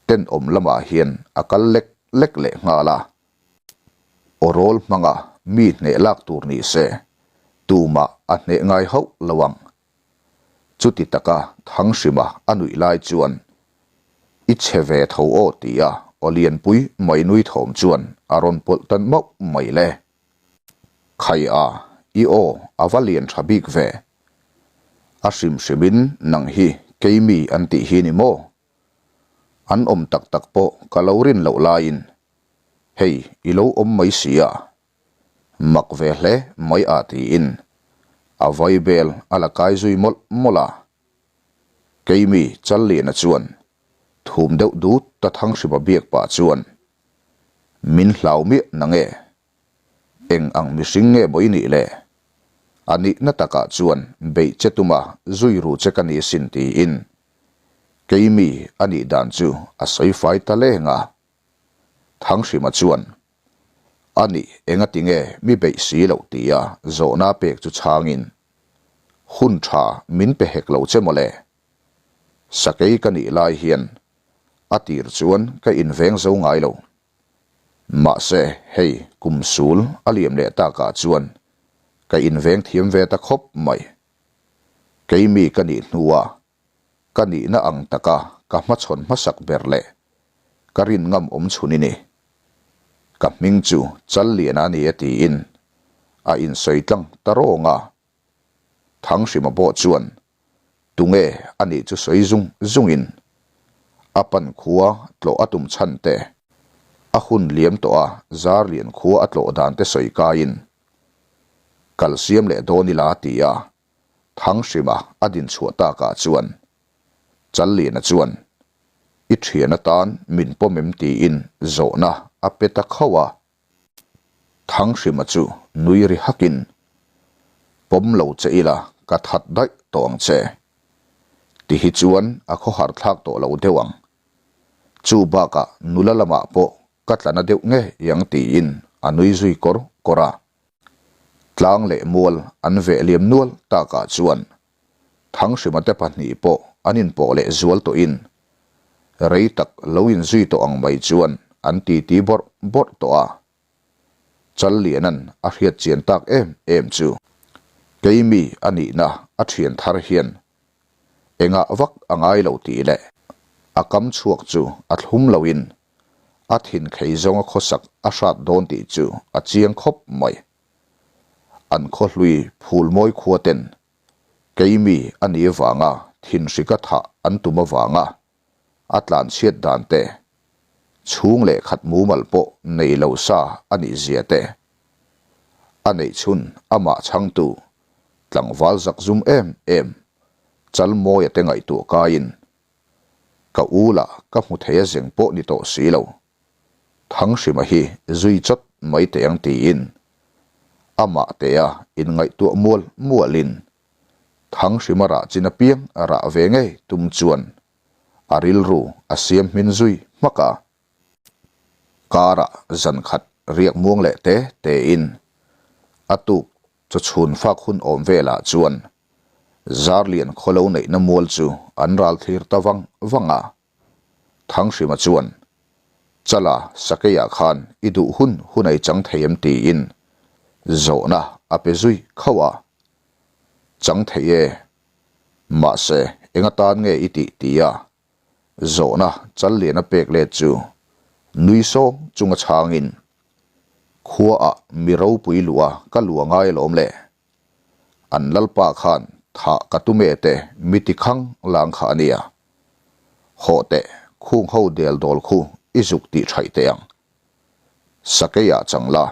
tenawm lamah hian a kal lek lek leh nghal a. Aw rawl hmanga mi hneh lak tur ni se tumah a hneh ngai hauh lo ang. Chuti taka Thanghrima a nuih lai chuan I chhe ve tho aw tia aw lianpui mai nui thawm chuan a rawn pawlh tan mauh mai le. Khai a, i aw a va lian tha bik ve. A hrim hrimin nang hi keimi an tih hi ni maw? An awm tak tak pawh ka lo rin loh laiin hei i lo awm mai si a. Mak ve hle mai a tiin a vaibel a la kai zui mawlh mawlh a. Keimi Challiana chuan thum deuh dut ta Thanghrima biak pah chuan, Min hlau miah na nge? Eng ang mihring nge maw i nih le? A nihna takah chuan beih che tuma zui ru che ka ni sin tiin keimi a nih dan chu a sawi fai ta leng a. Thanghrima chuan, A nih engati nge mi beih si loh tia zawhna pek chu chhangin, Hun tha min pe hek lo che mawle. Sakei ka nih lai hian a tir chuan ka inveng zo ngai lo. Mahse, hei kum sul a liam leh takah chuan ka inveng thiam ve ta khawp mai. Keimi ka nih hnua ka nihna ang taka ka hmachhawn hmasak ber leh ka rin ngam awm chhun i ni. Ka hming chu Challiana a ni e tiin a insawi tlang ta rawng a. Thanghrima pawh chuan tunge a nih chu sawi zung zungin a pan khua tlawh a tum chhan te, a hun liam tawh a Zarlian khua a tlawh dan te sawi kaiin kal siam leh dawn ila ti a Thanghrima a din chhuah takah chuan Challiana chuan, I thian atan min pawm em tiin zawhna a pe ta khauh a. Thanghrima chu nui ri hakin, Pawm lo che ila ka that daih tawh ang che. Ti hi chuan a khawhar thlak tawh lo deuh ang. Chu bakah nula lamah pawh ka tla na deuh ngei ang tiin a nui zui kawr kawr a. Tlang leh mual an veh liam nual takah chuan Thanghrima te pahnih pawh an inpawh leh zual tawhin rei tak lo inzui tawh ang mai chuan an titi bawrh bawrh tawh a. Challiana'n a hriat chian tak em em chu keimi a nihna a thian thar hian engah vak a ngai lo tih leh a kam chhuak chu a thlum loin A thin khei zawnga khawsak a hrat dawn tih chu a chiang khawp mai. An khawhlui Phulmawi khua ten keimi a nih avanga thin hrika thah an tum avanga a tlanchhiat dan te, chhung leh khat mumal pawh nei lo sa a nih zia te, a neih chhun amah chhangtu tlangval zakzum em em Chalmawia te ngaihtuah kaiin Ka u lah ka hmu thei a zeng pawh ni tawh si lo. Thanghrima hi zui chawt mai teh ang tiin amah tea inngaihtuah mual mualin Thanghrima rah chin apiang rah ve ngei tum chuan a rilru a siam hmin zui hmak a. Karah zan khat riak muang leh te tein a tuk Chaw chhun fak hun awm velah chuan Zarlian khawlo neihna mual chu an ral thlir ta vang vang a. Thanghrima chuan, Chala Sakeiah khan i duh hun hun ei chang thei em tiin zawhna a pe zui khauh a. Chang thei e. Mahse, eng atan nge i tih tia Zawhna Challiana pek let chu nui sawng chunga chhangin, Khuaah mi ropui luh a ka luah ngai alawm le. An lalpa khan thah ka tum e te mi ti khang lang kha a nia. Hawh teh khung ho del dawl khu i zuk tih thaih teh ang. Sakeiah chang la,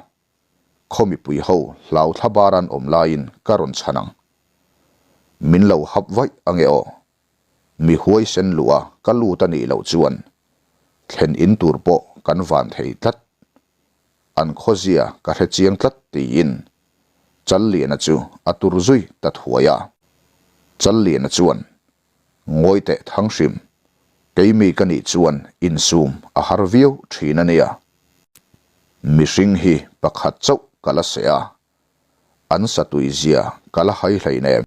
khaw mipui ho hlau thla bar an awm laiin ka rawn chhan ang. Min lo hap vaih ange aw. Mi huaisen luh a ka lut a nih loh chuan thlen in tur pawh kan van thei tlat. An khawzia ka hre chiang tlat tiin Challiana chu a tur zui ta thuai a. Challiana chuan, Ngawi teh Thanghrim, keimi ka nih chuan insum a har viau thin a nia. Mihring hi pakhat chauh ka la seh a, An satui zia ka la hai hleinem.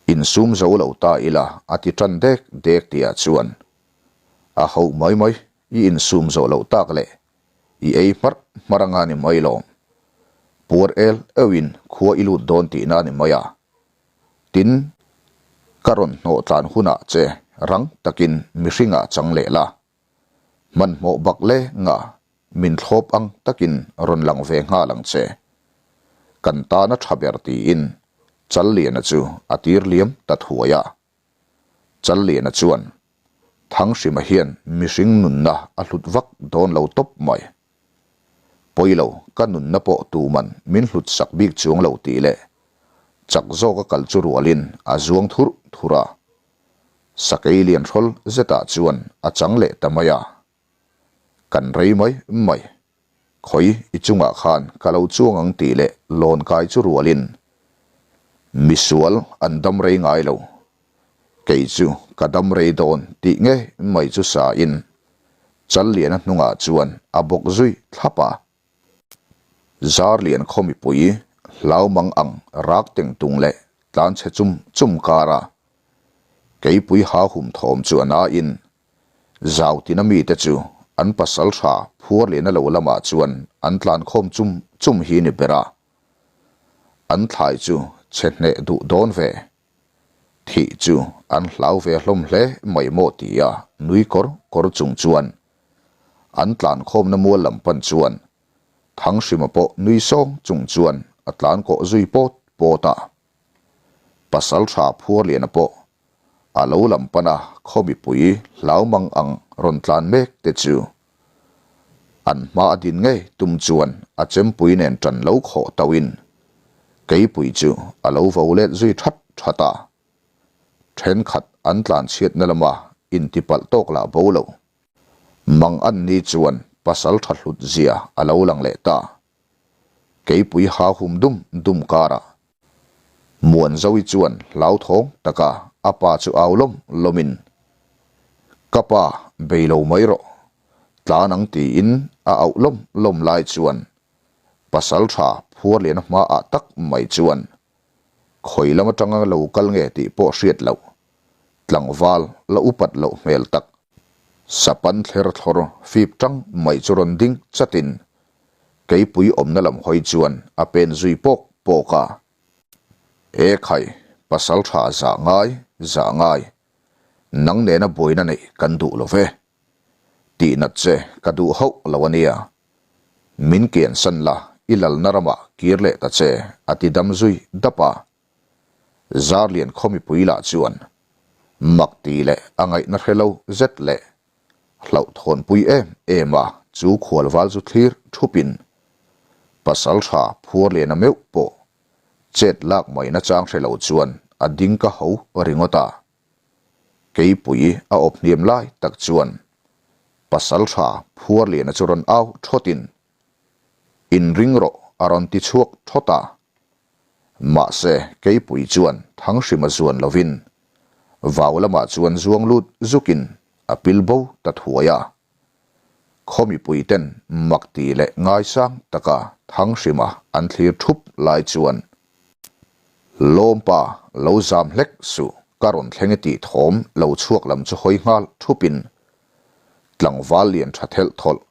Insum zo lo ta ila a ti tan dek dek tihah chuan a hoh mai mai i insum zawh loh tak leh i ei hmarh hmarh anga ni mai lawm. Puar el euhin khua i lut dawn tihna ni mai a. Tin, ka rawn hnawh tlan hunah che rang takin mihringah chang leh la. Hmanhmawh bak le nga min thlawp ang takin rawn lang ve nghal ang che. Kan tana tha ber tiin Challiana chu a tir liam ta thuai a. Challiana chuan, Thanghrima hian mihring nunna a hlut vak dawn lo tawp mai. Pawilo, ka nunna pawh tuman min hlut sak bik chuang lo tih leh chak zawka kal chu rualin a zuang thurh thurh a. Sakei lian hrawl zetah chuan a chang leh ta mai a. Kan rei mai mai. Khawi i chungah khan ka lo chuang ang tih leh lawn kai chu rualin. Misual an dam rei ngai lo. Kei chu ka dam rei dawn tih ngei mai chu sa in Challiana hnungah chuan a bawk zui thlap a. Zarlian khaw mipui hlau mang ang rak teng tung leh tlan chhe chum chum kar a. Keipui ha hum thawm chu a nain Zautina mite chu an pasal tha phuar lehna lo lamah chuan an tlan khawm chum chum hi ni ber a. An thlai chu chhe hneh duh dawn ve. Thih chu an hlau ve hlawm hle mai maw tia nui kawr kawr chung chuan an tlan khawmna mual lam pan chuan Thanghrima pawh nui sawng chung chuan a tlan kawh zui pawt pawt a. Pasal tha phuar liana pawh a lo lam pan a khaw mipui hlau mang ang rawn tlan mek te chu an hma a din ngei tum chuan a chempui nen tan lo khawh tauhin keipui chu a lo vo let zui that that a. Thenkhat an tlan chhiatna lama intipalh tawk lah bo lo. Mang an ni chuan pasal tha hlut zia a lo lang leh ta. Keipui ha hum dum dum karah Muanzawi chuan hlauthawng taka a pa chu au lawm lawmin, Ka pa, bei lo mai rawh, tlan ang tiin a auh lawm lawm lai chuan pasal tha Phuarliana hmaah tak mai chuan khawi lam atanga lo kal nge tih pawh hriat loh, tlangval la upat loh hmel tak, sapan thler thlawr fip tang mai chu rawn ding chatin Keipui awmna lam hawi chuan a pen zui pawk pawk a. E khai, pasal tha zah ngai, zah ngai. Nang nena buaina neih kan duh lo ve. Tihnat che ka duh hauh lo a nia. Min kiansan la, i lalna ramah kir leh ta che, a ti dam zui dap a. Zarlian khaw mipui lah chuan mak ti leh a ngaihna hre lo zet leh Hlauhthawnpui em em a chu khualval chu thlir thupin pasal tha phuar liana meuh pawh chet lak mai nachang hre lo chuan a ding ka ho ringawt a. Keipui a awp hniam lai tak chuan pasal tha phuar liana chu rawn au thawtin Inring rawh a rawn ti chhuak thawt a. Mahse keipui chuan Thanghrima zuan lovin vau lamah chuan zuang lut zukin a pil bo ta thuai a. Khaw mipuiten mak ti leh ngaisang taka Thanghrima an thlir thup lai chuan Lawmpa lo zam hlek suh ka rawn thleng e tih thawm lo chhuak lam chu hawi nghal thupin tlangval lian tha thelh thawlh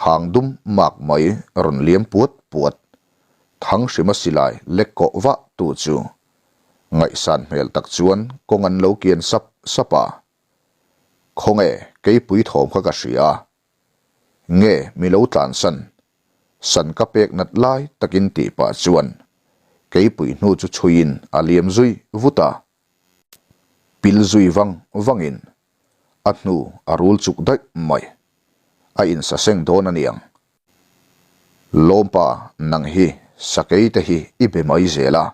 Hang dum mak mai rawn liam puat puat. Thanghrima silai lek kawh vah tu chu ngaihsan hmel tak chuan kawng an lo kian sap sap a. Khawnge keipui thawm kha ka hria a. Nge mi lo tlansan, san ka pek nat lai takin tih pah chuan keipui hnu chu chhuiin a liam zui vut a. Pil zui vang vangin a hnu a rul chuk daih mai. A insaseng dawn a niang. Lawmpa nang hi sakei te hi i be mai zel a.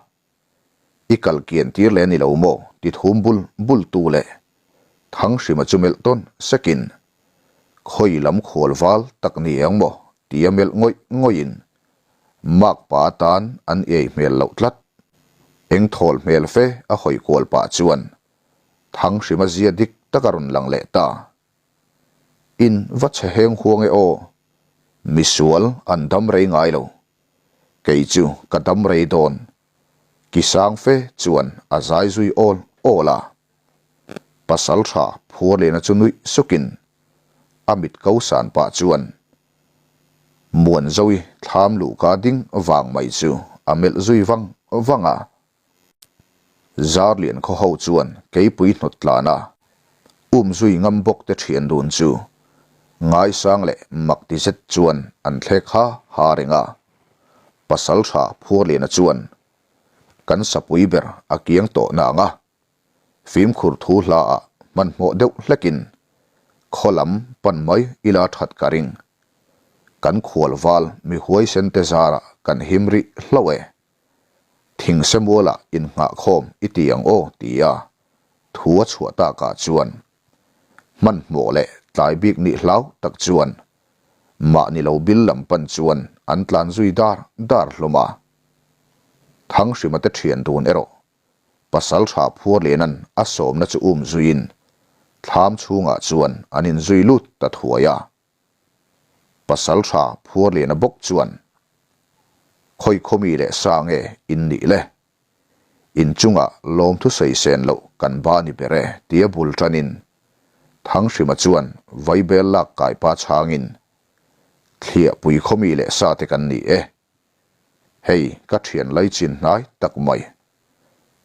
I kal kian tir leh a ni lo maw ti thum bul bul tu leh Thanghrima chu melh tawn sekin khawi lam khual val tak ni ang maw tia melh ngawih ngawih in makpa atan an ei hmel loh tlat. Eng thawl hmel fe a hawi kual pah chuan Thanghrima zia dik tak a rawn lang leh ta. In va chhe heng huang e aw. Misual an dam rei ngai lo. Kei chu ka dam rei dawn. Ki sang fe chuan a zai zui awl awl a. Pasal tha Phuarliana chu nuih sukin a mit ko san pah chuan Muanzoui thlam luhka ding vang mai chu a melh zui vang vang a. Zarlian khaw ho chuan keipui hnawt tlan a, um zui ngam bawk te thian dun chu ngaisang leh mak ti zet chuan an thlek ha ha reng a. Pasal tha Phurliana chuan kan sapui ber a kiang tawh na ang a, fimkhur thu hla ah hmanhmawh deuh hlekin khaw lam pan mai ila that ka ring. Kan khual val mi huaisen te zarah kan him rih hlauh e. Thingsemualah innghahkhawm i ti ang aw tia thu a chhuah takah chuan hmanhmawh leh tlai bik nih hlau tak chuan mahni lo bil lam pan chuan an tlan zui dar dar hlawm a. Thanghrima te thian dun erawh Pasaltha Phuarliana'n a sawmna chu um zuiin thlam chhungah chuan an inzui lut ta thuai a. Pasaltha Phuarliana bawk chuan, Khawi khawmi leh sa nge in nih le? In chungah lawmthu sawi sen loh kan ba ni ber e tia bul tanin Thanghrima chuan vaibel lak kai pa chhangin, Thliahpui khawmi leh sa te kan ni e. Hei ka thian lai chin hnai tak mai.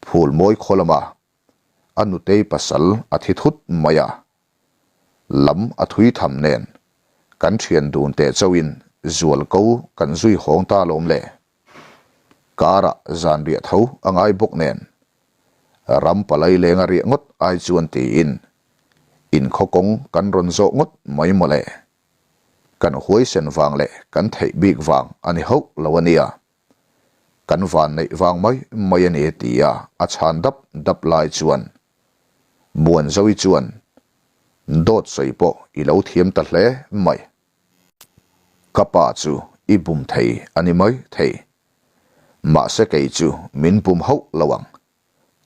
Phul mawi khaw lama a nutei pasal a thi thut mai a. Lam a thui tham nen kan thian dun teh chauhin zual ko kan zui hawng ta lawm le. Karah zan riah tho a ngai bawk nen ram palai lenga riah ngawt ai chuan tiin inkhaw kawng kan rawn zawh ngawt mai mawle. Kan huaisen vang leh kan theih bik vang a ni hauh lo a nia. Kan van neih vang mai mai a ni tia a chhan dap dap lai chuan Muanzovi chuan dawt sawi pawh i lo thiam ta hle mai. Ka pa chu i bum thei a ni mai thei. Mahse kei chu min bum hauh lo ang.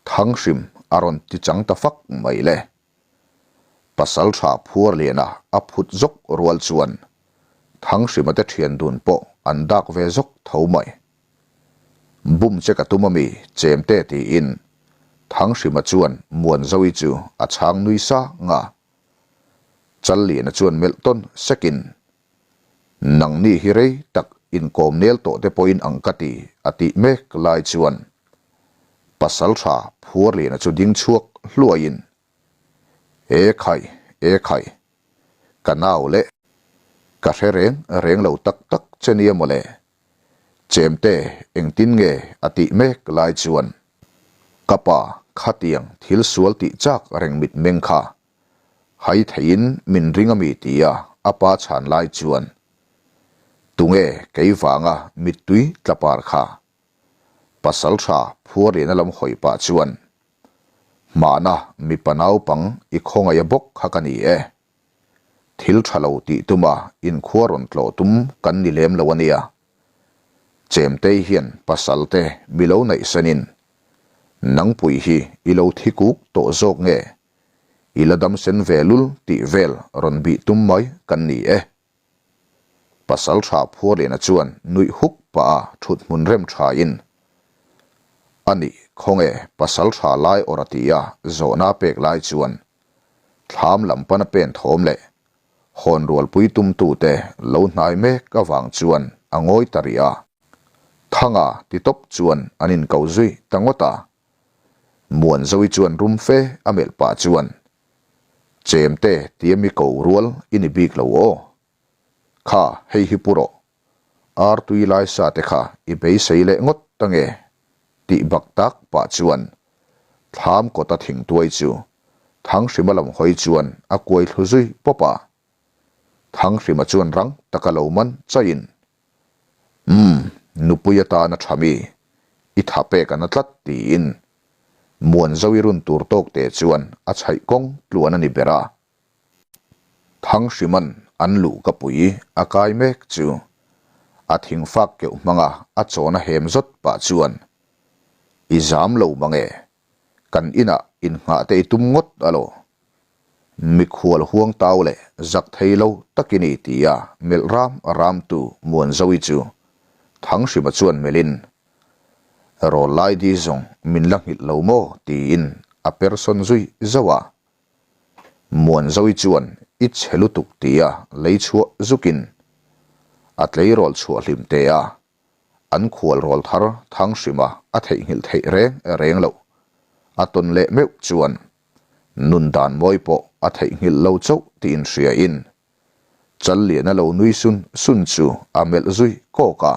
Thanghrim a rawn ti chang ta fak mai le. Pasaltha Phuarliana a phut zawk rual chuan Thanghrima te thian dun pawh an dak ve zawk tho mai. Bum che ka tum ami chemte tiin Thanghrima chuan Muanzovi chu a chhang nui sang a. Challiana chuan melh tawn sekin Nangni hi rei tak inkawm nel tawh te pawhin ang ka ti, a tih mek lai chuan Pasaltha Phuarliana chu ding chhuak hluaiin, E khai, e khai, ka nau leh ka hre reng reng lo tak tak che nia mawle, chemte engtin nge a tih mek lai chuan ka pa khatiang thil sual tih chak reng mitmeng kha Hai theiin min ring a mi tia a pa chhan lai chuan tunge kei vanga mittui tla par kha? Pasal tha Phuarliana lam hawi pah chuan Hmana mipa naupang i khawngaih a bawk kha ka ni e. Thil tha lo tih tuma inkhua rawn tlawh tum kan ni lem lo a nia. Chemtei hian pasal te mi lo neih senin nangpui hi i lo thi kuk tawh zawk nge? I la dam sen ve lul tih vel rawn bih tum mai kan ni e. Pasal tha Phuarliana chuan nuih huk pah a thut hmun rem tha in, A nih, khawnge pasal tha lai awrh a ti a zawhna pek lai chuan thlam lam pana pen thawm leh hawn rualpui tumtute lo hnai mek avang chuan a ngawi ta rih a. Thanga ti tawp chuan an inko zui ta ngawt a. Muanzovi chuan rum fe a melh pah chuan, Chemte tia mi ko rual i ni bik lo aw. Kha hei hi pu rawh. Ar tui lai sa te kha i beisei leh ngawt ta nge? tih bak tak pah chuan thlam kawta thingtuai chu Thanghrima lam hawi chuan a kuai thlu zui pawp a. Thanghrima chuan rang taka lo man chaiin, Umm, nupui atana tha mi, i tha pek a na tlat tiin Muanzovi run tur tawk te chuan a chhaih kawng tluan a ni ber a. Thanghriman an luh ka pui a kai mek chu a thingfak keuh hmanga a chawna hem zawt pah chuan, I zam lo mange, kan inah innghah te i tum ngawt alaw? Mikhual huang tau leh zak thei lo tak i ni tia melh ram ram tu Muanzovi chu Thanghrima chuan melhin, Rawl lai di zawng min la nghilh lo maw? tiin a persawn zui zauh a. Muanzovi chuan i chhe lutuk tia lei chhuah zukin a tleirawl chhuah hlim te a. An khual rawl thar Thanghrima a theihnghilh theih reng reng loh. A tawn leh meuh chuan nun dan mawi pawh a theihnghilh lo chauh tih inhriain Challiana lo nui sun sun chu a melh zui kawk a.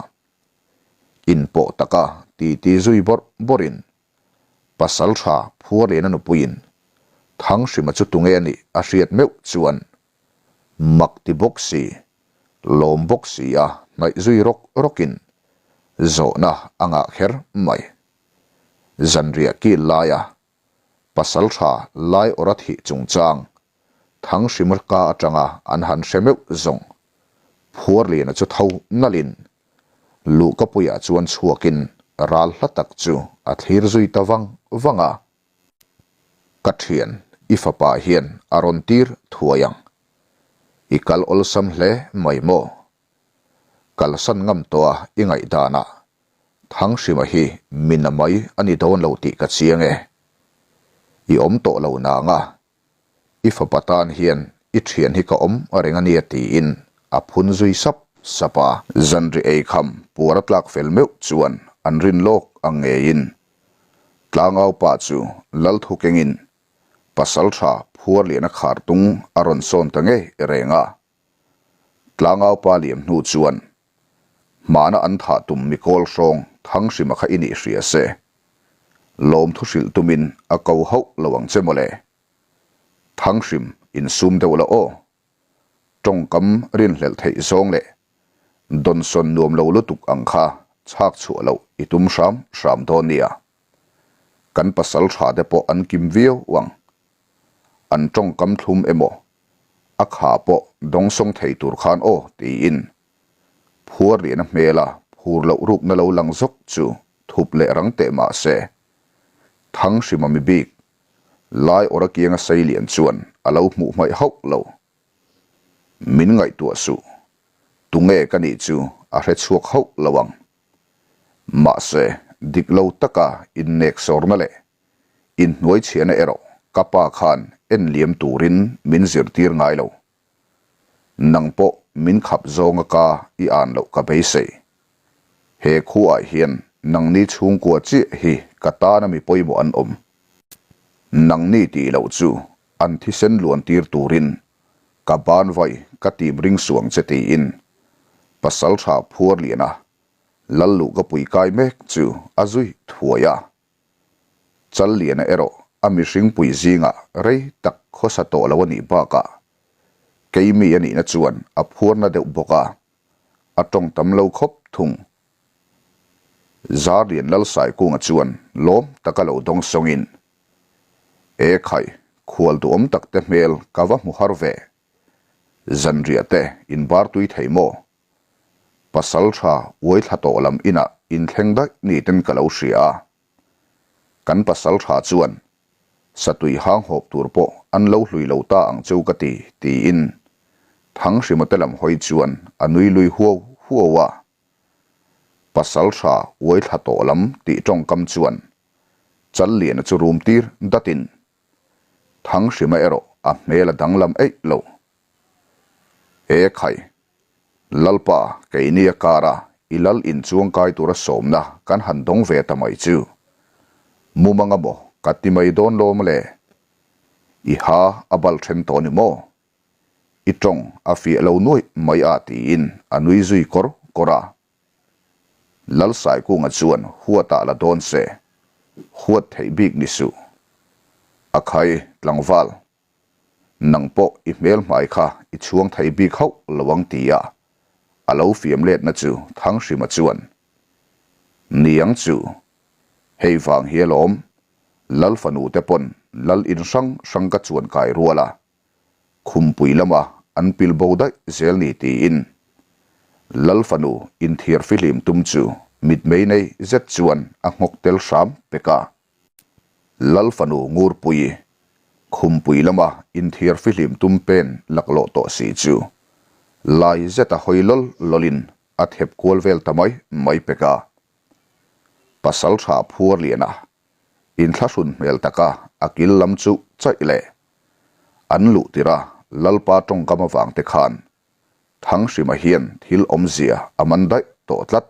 Inpawh taka titi zui bawrh bawrhin Pasal tha Phuarliana nupuiin Thanghrima chu tunge a nih a hriat meuh chuan mak ti bawk si, lawm bawk si a hnaih zui rawk rawkin zawhna a ngah kher mai. Zanriah kil laia pasal tha lai awrh a thih chungchang Thanghrima ka atanga an han hre meuh zawng Phuarliana chu tho nalhin Luhkapuiah chuan chhuakin. ral hla tak chu a thlir zui ta vang vang a. Ka thian, i fapa hian a rawn tir thuai ang. I kal awlsam hle mai maw? Kalsan ngam tawh a i ngaihdanah Thanghrima hi min a mai a ni dawn lo tih ka chiang e. I awm tawh lo nang a, i fapa tan hian i thian hi ka awm reng a nia tiin a phun zui sap sap a. Zanri eikham puar a tlak fel meuh chuan an rin lawk ang ngeiin Tlangau pa chu lal thu kengin Pasaltha Phuarliana khartung a rawn sawn ta ngei reng a. Tlangau pa liam hnu chuan Hmana an thah tum mikawl hrawng Thanghrima kha i nih hria se. Lawmthu hrilh tumin a ko hauh lo ang che mawle. Thanghrim insum deuh la aw. Tawngkam rinhlelh theih zawng leh dawnsawn nuam lo lutuk ang kha chhak chhuah loh i tum hram hram dawn nia. Kan pasal tha te pawh an kim viau ang. An tawngkam thlum emaw a kha pawh dawngsawng thei tur khan aw tiin phuar liana hmela phur loh rukna lo lang zawk chu thup leh rang teh mah se Thanghrima mi bik lai awra kianga sei lian chuan a lo hmuh hmaih hauh lo. Min ngaihtuah suh, tunge ka nih chu a hre chhuak hauh lo ang. Mahse dik lo taka innek sawrna leh Inhnuai chhiahna erawh ka pa khan en liam turin min zirtir ngai lo. Nang pawh min khap zawnga ka i an loh ka beisei. He khuaah hian nangni chhungkua chiah hi ka tana mi pawimawh an awm. Nangni tih loh chu an thisen luan tir turin ka ban vai ka tim ring suang che tiin Pasaltha Phuarliana Lalluh ka pui kai mek chu a zui thuai a. Challiana erawh a mihring pui zingah rei tak khawsa tawh lo a nih bakah keimi a nihna chuan a phuarna deuh bawk a, a tawng tam lo khawp thung. Zarlian Lalsaikunga chuan lawm taka lo dawng sawngin, E khai, khual duhawm tak te hmel ka va hmu har ve. Zanriah te inbar tui thei maw? Pasal tha uai thla tawh lam inah inthleng daih ni ten ka lo hria a. Kan pasal tha chuan satui hang hawp tur pawh an lo hlui lo ta ang cheu ka ti, tiin Thanghrima te lam hawi chuan a nui lui huau huau a. Pasal tha uai thla tawh lam tih tawngkam chuan Challiana chu rum tir datin Thanghrima erawh a hmel a danglam eih lo. E khai, Lalpa, keini a kara i lal inchuang kai tura sawmna kan han dawng ve ta mai chu. Mumanga maw ka ti mai dawn lawm le? I ha a bal then tawh ni maw? I tawng a fiah lo nuaih mai a tiin a nui zui kawr kawr a. Lalsaikunga chuan huatah la dawn se, huat theih bik ni suh. A khai, tlangval, Nang pawh i hmel hmai kha i chhuang thei bik hauh lo ang tia a lo fiam letna chu Thanghrima chuan, Niang chu, hei vang hi alawm, Lal fanu te pawn Lal in hrang hrang ka chuan kai rual a, khumpui lama an pil bo daih zel ni tiin Lal fanu inthiar fihlim tum chu mitmei nei zet chuan a nghawk tel hram pek a. Lal fanu Ngurpui, Khumpui lama inthiar fihlim tum pen laklawh tawh si chu lai zeta hawi lawl lawlin a thep kual vel ta mai mai pek a. Pasaltha Phuarliana inthlahrun hmel taka a kil lam chu chaih leh an luh tirh a Lalpa tawngkam avang te khan Thanghrima hian thil awmzia a man daih tawh tlat.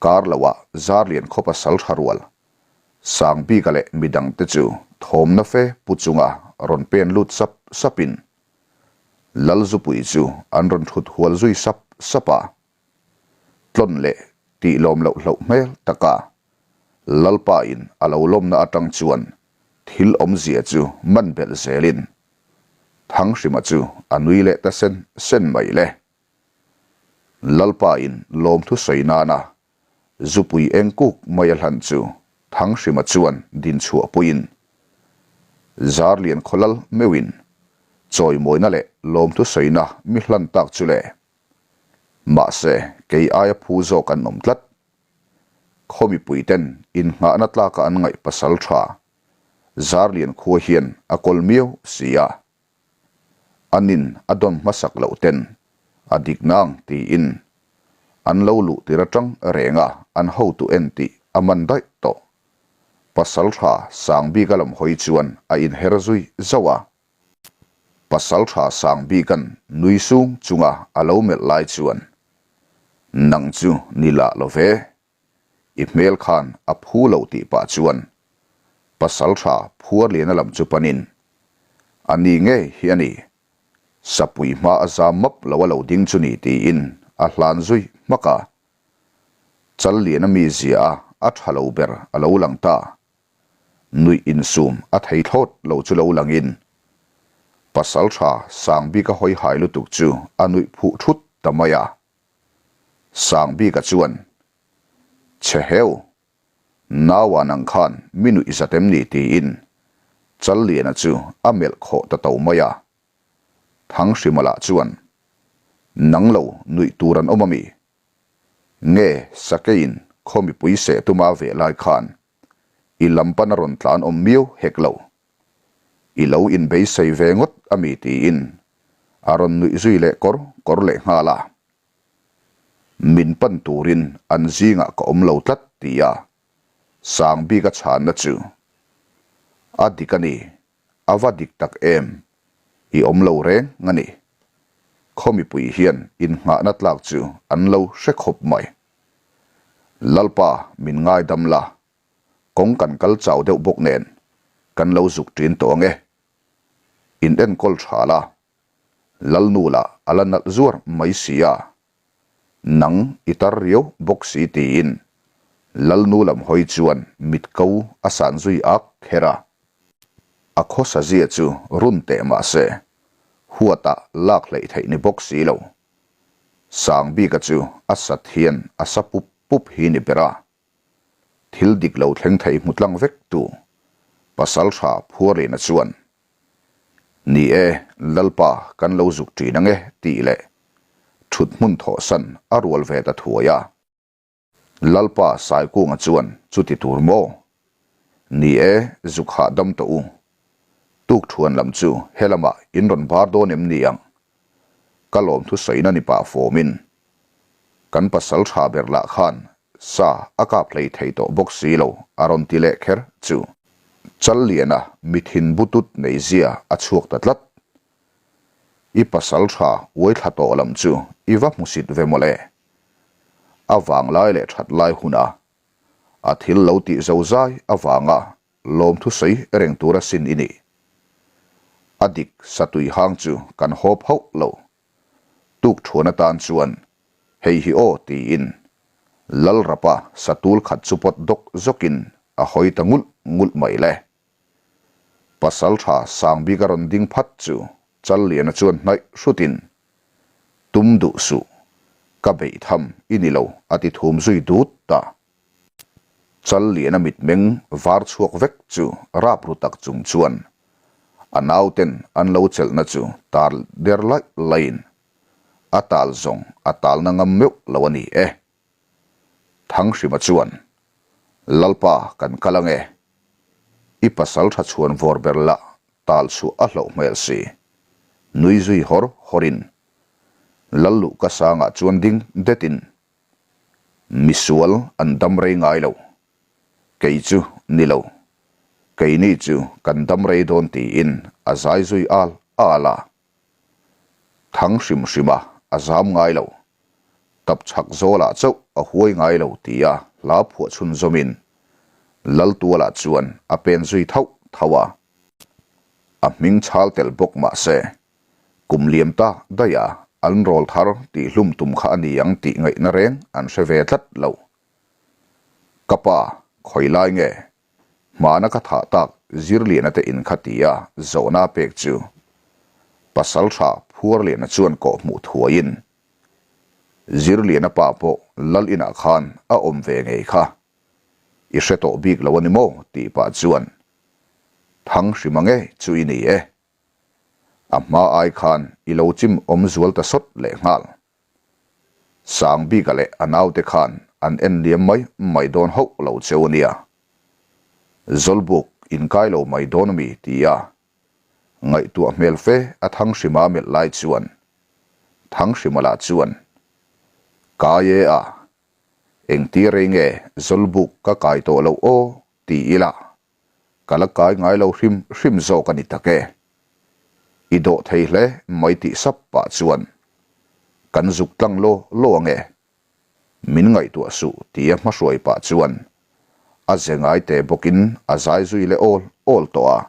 Kar loah Zarlian khaw pasal tha rual, Sangbika leh midangte chu thawmna fe pu chunga rawn pen lut sap sapin Lalzupui chu an rawn thut hual zui sap sap a. Tlawn leh tih lawm loh hloh hmel taka Lalpa in a lo lawmna atang chuan thil awmzia chu man belh zelin Thanghrima chu a nui leh ta sen sen mai le. Lalpa in lawmthu sawi nana zupui eng kuk mai a hlan chu Thanghrima chuan din chhuah puiin Zarlian khawlal meuhin chawimawina leh lawmthu sawina mi hlan tak chu le. Mahse, kei aia phu zawk an awm tlat. Khaw mipuiten innghahna tlaka an ngaih pasal tha Zarlian khua hian a kawl miau si a. Anin a dawn hmasak loh ten a dik nang tiin an lo luh tir atang reng a an hotu en tih a man daih tawh. Pasal tha Sangbika lam hawi chuan a inher zui zauh a. Pasalṭha Sangbika'n nui sung chunga a lo melh lai chuan, Nang chu ni lah lo ve. I hmel khan a phu lo tih pah chuan Pasalṭha Phuarliana lam chu panin, A ni ngei hi a ni. Sapui hma a zam map lo a lo ding chu ni tiin a hlan zui hmak a. Challiana mizia a a ṭha lo ber a lo lang ta. Nuih insum a thei thlawt lo chu lo langin Pasalṭha Sangbika hawi hai lutuk chu a nuih phuh thut ta mai a. Sangbika chuan, Che heu, naua nang khan mi nuih zat em ni tiin Challiana chu a melh khawh ta to mai a. Thanghrima lah chuan, Nang lo nuih tur an awm a mi? Nge Sakeiin khaw mipui seh tuma veh lai khan i lam pan a rawn tlan awm miau hek lo. I lo inbeisei ve ngawt a mi tiin a rawn nuih zui leh kawr kawr leh nghal a. Min pan turin an zingah ka awm lo tlat tia Sangbika chhanna chu a dik a ni. A va dik tak em? I awm lo reng a ni. Khaw mipui hian innghahna tlak chu an lo hre khawp mai. Lalpa min ngaidam la, kawng kan kal chau deuh bawk nen kan lo zuk ṭin tawh ang e. In enkawl ṭha la, Lalnu lah a la nalh zuar mai si a. Nang i tar riau bawk si tiin Lalnu lam hawi chuan mit ko a san zui ak kher a. A khawsa zia chu run teh mah se, huatah lak hleih theih ni bawk si lo. Sangbika chu a sat hian a sa pup pup hi ni ber a. Thil dik lo thleng thei hmu tlang vek tu Pasalṭha Phuarlina chuan, Ni e, Lalpa kan lo zuk ṭin ang e tih leh ṭhut hmun thawhsan a rual ve ta thuai a. Lalpa Saikunga chuan chuti tur maw? Ni e, zuk hahdam tawh u. Tukṭhuan lam chu helamah in rawn bar dawn em ni ang? Ka lawmthu sawina ni pah fawmin kan pasal tha ber lah khan sa a kap hlei thei tawh bawk si lo a rawn ti leh kher chu Challiana mithin butut nei zia a chhuak ta tlat. I pasal tha uai thla tawh lam chu i va hmusit ve mawle. A vanglai leh that lai huna a thil lo tih zo zai avanga Lawmthu sawi reng tur asin i nih. A dik satui hang chu kan hawp hauh lo. Tuk thuan atan chuan hei hi aw tiin Lalrapa satul khat chu pawt dawk zawkin a hawi ta ngulh ngulh mai le. Pasaltha Sangbik a rawn ding phat chu Challiana chuan hnaih hrutin Tum duh suh, ka beih tham i ni lo a ti thum zui dut ta. Challiana mitmeng var chhuak vek chu rap ru tak chung chuan a nauten an lo chelhna chu tar der laih laihin a tal zawng a talna ngam meuh lo a ni e. Thanghrima chuan, Lalpa kan kal ange, i pasal tha chhuan vawr ber lah tal chhuah a hlauh hmel si, nui zui hawr hawrin Lalluh ka sangah chuan ding detin Misual an dam rei ngai lo. Kei chu ni lo. Keini chu kan dam rei dawn tiin a zai zui al al a. Thang hrim hrim a, a zam ngai lo. Tap chhak zawlah chauh a huai ngai lo tia hla phuah chhunzawmin Laltualah chuan a pen zui thauh thauh a. A hming chhal tel bawk mah se Kum liam ta daih a, an rawl thar tih hlum tum kha a ni ang tih ngaihna reng an hre ve tlat lo. Ka pa, khawi lai nge? Hmana ka thah tak Zirliana te in kha tia zawhna pek chu Pasaltha Phuarliana chuan kawh hmuh thuaiin Zirliana pa pawh lal inah khan a awm ve ngei kha. I hre tawh bik lo a ni maw? tih pah chuan Thanghrima ngei chu i ni e. A hma ai khan i lo chim awm zual ta sawt leh nghal. Sangbika leh a naute khan an en liam mai mai dawn hauh lo cheu a nia. Zawlbuk inkai lo mai dawn ami ti a ngaihtuah hmel fe a Thanghrima melh lai chuan Thanghrima lah chuan Kai e a, engtir rei nge Zawlbuk ka kai tawh loh aw ti ila ka la kai ngai lo hrim hrim zawk a ni tak e. I dawh thei hle mai tih sap pah chuan kan zuk tlang law law ange Min ngaihtuah suh tia hmahruai pah chuan a ze ngai te bawkin a zai zui leh awl awl tawh a.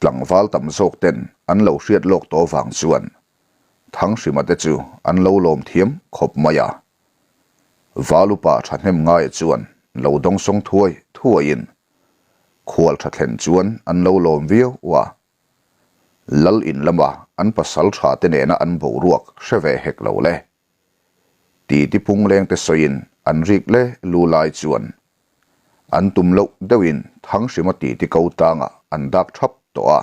Tlangval tam zawk ten an lo hriat lawk tawh vang chuan Thanghrima te chu an lo lawm thiam khawp mai a. Valupa thahnem ngaia chuan lo dawngsawng thuai thuaiin khual tha thlen chuan an lo lawm viau a. Lal in lama an pasal tha te nena an boruak hre ve hek lo le. Titi pungleng te sawiin an rik le lu lai chuan an tum loh deuhin Thanghrima titi ko tlangah an dak thap tawh a.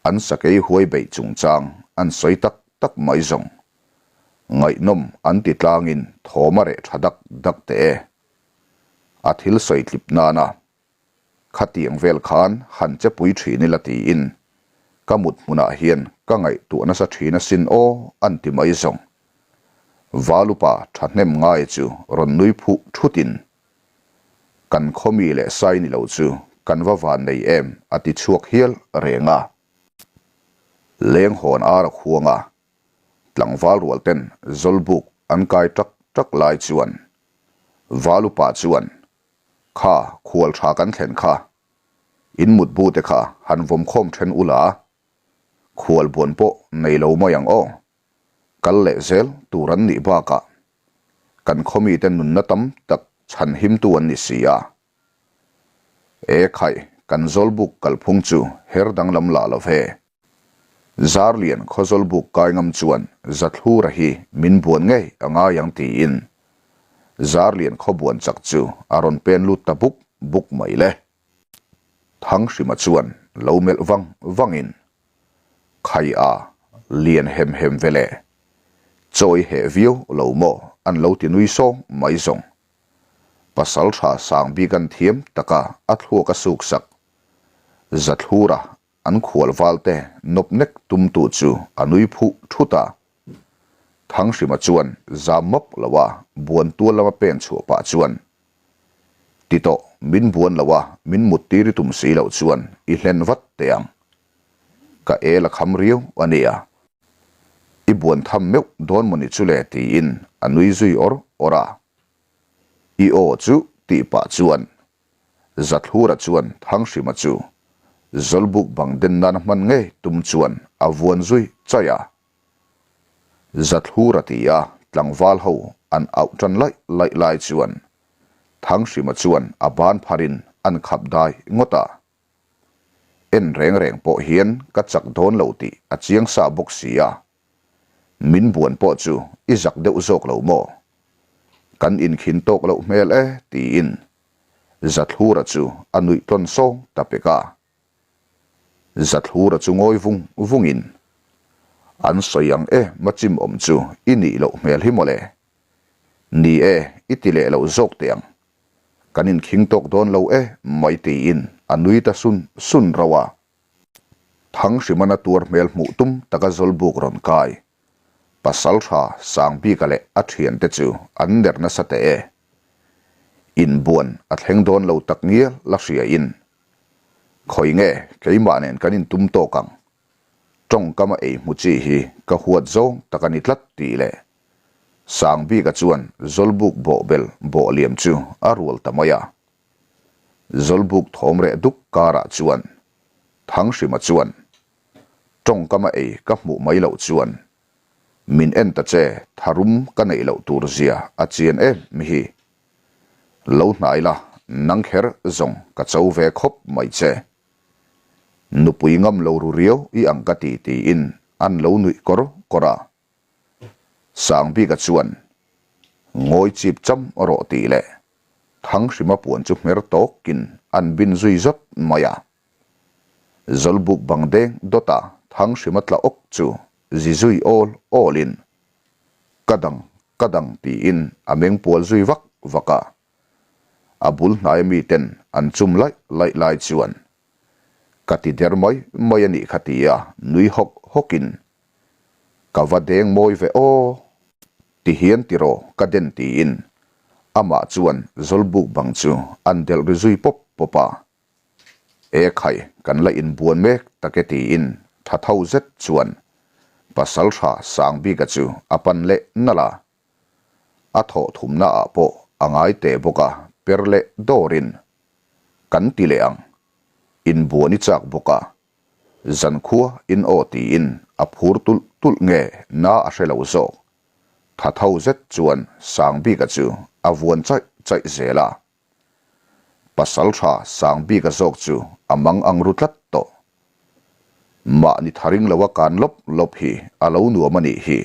An sakei huai beih chungchang an sawi tak tak mai zawng. Ngaihnawm an ti tlangin thawm a reh tha dak dak teh e. A thil sawi tlip nana Khatiang vel khan han che pui thin ila tiin ka mut hmunah hian ka ngaihtuah nasa thin asin aw an ti mai zawng. Valupa thahnem ngai chu rawn nui phuh thutin kan khawmi leh sai ni lo chu kan va van nei em a ti chhuak hial reng a. Leng hawn ar a khuang a, tlangval rual ten Zawlbuk an kai tak tak lai chuan Valupa chuan Kha, khual tha kan thlen kha. In mutbu te kha han vawm khawm then ula, khual buan pawh nei lo mai ang aw. Kal leh zel tur an nih bakah kan khawmite nunna tam tak chhan himtu an ni si a. E khaih, kan Zawlbuk kalphung chu her danglam lah lo ve. Zarlian Khawzawlbuk kai ngam chuan Zathlura hi min buan ngei a ngai ang tiin Zarlian khawbuan chak chu a rawn pen lut ta buk buk mai le. Thanghrima chuan lo melh vang vangin Khai a lian hem hem ve le, chawi heh viau lo maw an lo ti nui sawng mai zawng. Pasal tha sang bik an thiam taka a thluak a suk sak Zathlura An khual valte nawp nek tumtu chu a nui phuh thut a. Thanghrima chuan zam mawp lo a buan tual lama pen chhuah pah chuan, Ti tawh, min buan lo a, min mut tir i tum si loh chuan i hlen vat teh ang. Ka el a kham riau a nia. I buan tham meuh dawn mawni chu le tiin a nui zui awr awr a. I aw chu tih pah chuan Zathlura chuan Thanghrima chu Zawlbuk bang den nana hman ngei tum chuan a vuan zui chaih a. Zathlura ti a tlangval ho an auh tan laih laih lai chuan Thanghrima chuan a ban pharin an khap dai ngawt a. En reng reng pawh hian ka chak dawn lo tih a chiang sa bawk si a. Min buan pawh chu i zak deuh zawk lo maw? Kan inkhin tawk loh hmel e tiin Zathlura chu a nuih tlawn sawng ta pek a. Zathlura chu ngawi vung vungin, An sawi ang e machim awm chu i nih loh hmel hi mawle. Ni e, i ti leh loh zawk teh ang. Kan inkhing tawk dawn lo e mai tiin a nui ta sun sun rauh a. Thanghrima tuar hmel hmuh tum taka Zawlbuk rawn kai. Pasaltha Sangbika leh a thiante chu an ner nasa teh e. Inbuan a thleng dawn lo tak ngial la hria in. Khawi nge keimah nen kan intum tawk ang. Tawngkam a ei hmu chi hi ka huat zawng tak a ni tlat tih leh Sangbika chuan Zawlbuk bawhbel bawh liam chu a rual ta mai a. Zawlbuk thawm reh duk karah chuan Thanghrima chuan tawngkam a ei ka hmuh mai loh chuan min en ta che tharum ka neih loh tur zia a chian em hi. Lo hnai la nang kher zawng ka cho ve khawp mai che. Nupui ngam lo ru riau i ang ka ti tiin an lo nuih kawr kawr a. Sangbika chuan ngawi chip cham rawh tih leh Thanghrima puan chu hmer tawkin an bin zui zawt mai a. Zawlbuk bang deng dawta Thanghrima tla awk chu zi zui awl awlin ka dang. ka dang tiin a meng pual zui vak vak a. A bul hnaia miten an chum laih laih lai chuan ka ti der mai mai a nih kha tia nui hawk hawkin ka va deng mawi ve aw ti hian tiraw ka den tiin amah chuan zawlbuk bang chu an delh ri zui pawp pawp a. E khai kan la inbuan mek tak e tiin tha tho zet chuan Pasaltha Sangbika chu a pan leh nalh a. A thawh thumna ah pawh a ngai teh bawk a, per leh dawrin kan ti leh ang. Inbuan i chak bawk a, zankhua in aw tiin a phur tulh tulh nge na a hre lo zawk. Tha tho zet chuan Sangbika chu a vuan chaih chaih zel a. Pasaltha Sangbika zawk chu a mang ang ru tlat tawh. Mahni tharing loa kan lawp lawp hi a lo nuam a nih hi,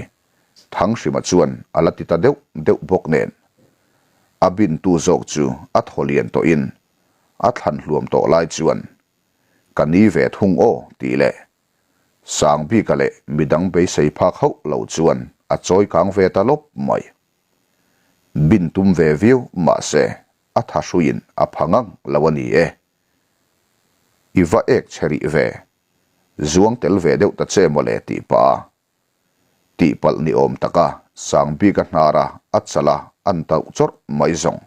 Thanghrima chuan a la ti ta deuh deuh bawk nen. A bintu zawk chu a thaw lian tawhin a thlan hluam tawh lai chuan, Ka ni ve thung aw tih leh Sangbika leh midang beisei phak hauh lo chuan a chawi kang ve ta lawp mai. Bin tum ve viau mahse a tha hruiin a pha ngang lo a ni e. I va ek che rih ve. Zuang tel ve deuh ta che mawle tih pah a. Tihpalh ni awm taka Sangbika hnara a chal a an tauh chawrh mai zawng.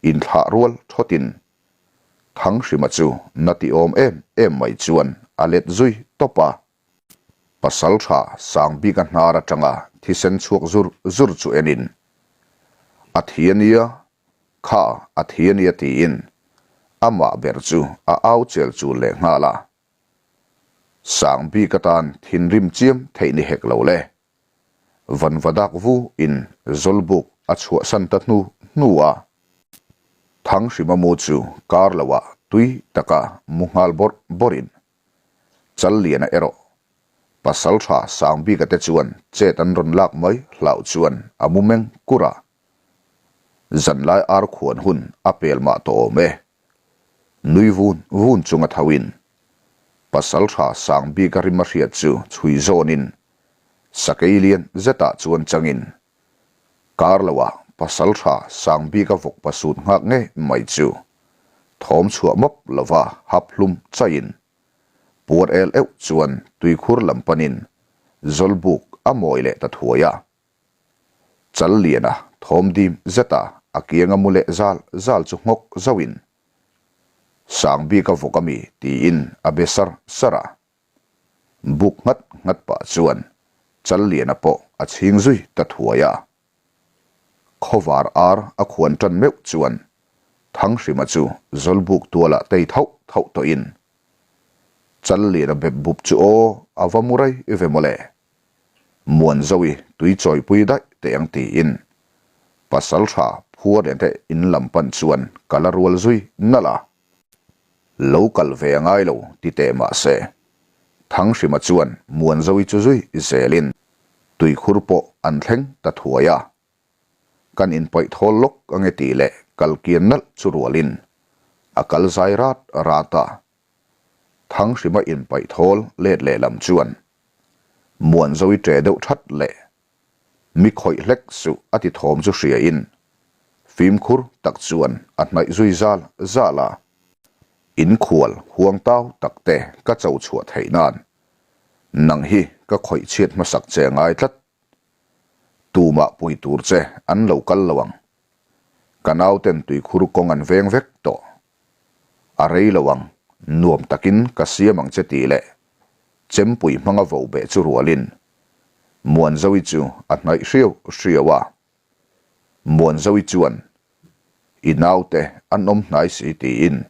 Inthlah rual thawtin Thanghrima chu na ti awm em em mai chuan a let zui tawp a. Pasaltha Sangbika hnar atanga thisen chhuak zur zur chu enin, A thi a nia, kha a thi a nia tiin amah ber chu a au chel chul leh nghal a. Sangbika tan thinrim chiam theih ni hek lo le. Vanvadak vu in Zawlbuk a chhuahsan ta hnu hnu a. Thanghrima mu chu kar loah tui taka mu nghal bawrh bawrhin Challiana erawh Pasaltha Sangbika te chuan chet an rawn lak mai hlauh chuan a mu meng kur a. Zanlai ar khuan hun a pel mah tawh awm e. Nui vun vun chunga thoin Pasaltha Sangbika rim a hriat chu chhui zawnin Sakei lian zetah chuan changin Kar loah Pasaltha Sangbika vawk pasut nghak ngei mai chu thawm chhuah mawp lova hap hlum chaiin puar el euh chuan tuikhur lam panin Zawlbuk a mawi leh ta thuai a. Challiana thawm dim zeta a kianga mu leh zal zal chu nghawk zauhin Sangbika vawk ami tiin a be sar sar a. Buk nghat nghat pah chuan Challiana pawh a chhing zui ta thuai a. Khawvar ar a khuan tan meuh chuan Thanghrima chu Zawlbuk tualah tei thauh thauh tawhin Challiana bep bup chu aw a va mu rei ve mawle. Muanzovi tui chawipui daih teh ang tiin Pasaltha Phuarlian te in lam pan chuan ka la rual zui nalh a. Lo kal ve a ngai lo ti teh mah se, Thanghrima chuan Muanzovi chu zui zelin tuikhur pawh an thleng ta thuai a. Kan inpaih thawl lawk ange tih leh kal kian nalh chu rualin a kal zai rat rat a. Thanghrima inpaih thawl let lehlam chuan Muanzovi ṭe deuh ṭhat leh Mi khawih hlek suh a ti thawm chu hria in fimkhur tak chuan a hnaih zui zal zal a. In khual huang tau tak te ka cho chhuah theih nan nang hi ka khawih chhiat hmasak che ngai tlat. Tumah pui tur che an lo kal lo ang. Ka nauten tuikhur kawng an veng vek tawh. A rei lo ang, nuam takin ka siam ang che tih leh chempui hmanga vo beh chu rualin Muanzovi chu a hnaih hriau hriau a. Muanzovi chuan, I naute an awm hnai si tiin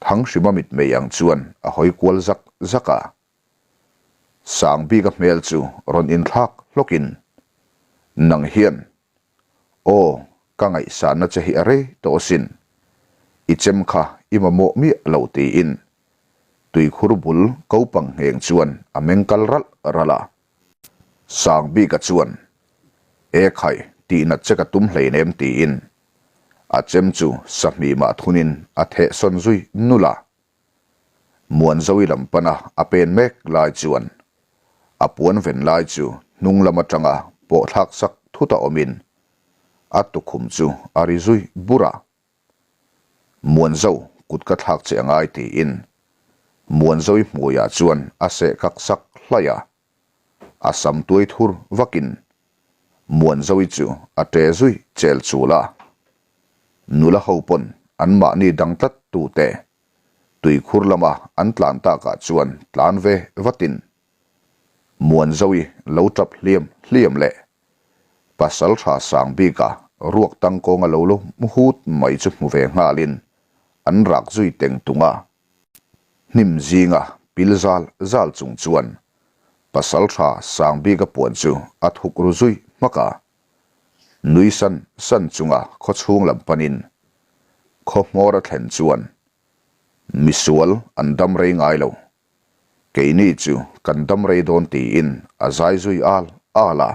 Thanghrima mitmei ang chuan a hawi kual zak zak a. Sangbika hmel chu rawn inthlak hlawkin, Nang hian, aw, ka ngaihsanna che hi a rei tawh asin. I chem kha i mamawh miah lo tiin tuikhur bul kopang ngheng chuan a meng kal ralh ralh a. Sangbika chuan, E khai, tihnat che ka tum hleinem tiin a chem chu sahmimah thunin a thehsawn zui nulh a. Muanzovi lam pana a pen mek lai chuan a puan ven lai chu hnung lam atanga pawh thlak sak thut. thuta awmin a tukhum chu a ri zui bur a. Muanzo kut ka thlak che angai tiin Muanzoi hmuiah chuan a seh kak sak hlaih a. A sam tuai thur vakin Muanzoi chu a ṭe zui chel chul a. Nula ho pawn anmahni dang tlat tute tuikhur lama an tlan takah chuan tlan ve vatin Muanzoi lo tap hliam hliam leh pasal tha sang bika ruak tangkawnga lo lo hut mai chu hmu ve nghalin an rak zui teng tung a. Hnim zinga pil zal zal chung chuan pasal tha sang bika puan chu a thuk ru zui hmak a. Nui san san chunga khawchhung lam panin khaw hmawr a thlen chuan misual an dam rei ngai lo. Keini chu kan dam rei dawn tiin a zai zui al al a.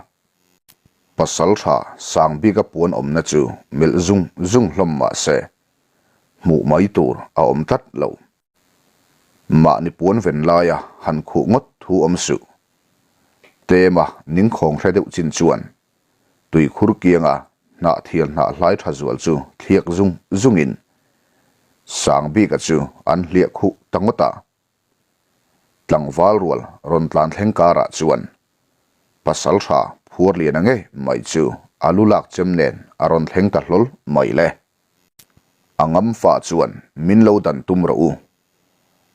Pasal tha sang bika puan awmna chu melh zung zung hlawm mah se, hmuh mai tur a awm tlat lo. Mahni puan ven laia han khuh ngawt thu awm suh. Tlema ningkhawng hre deuh chin chuan tuikhur kianga hnah thial hnah hlai tha zual chu thliak zung zungin sang bika chu an hliah khuh ta ngawt a. Tlangval rual rawn tlan thleng karah chuan pasal tha phuar lian ang e mai chu a lu lak chem nen a rawn thleng ta hlawl mai le. A ngam fa chuan min lo dan tum rawh u.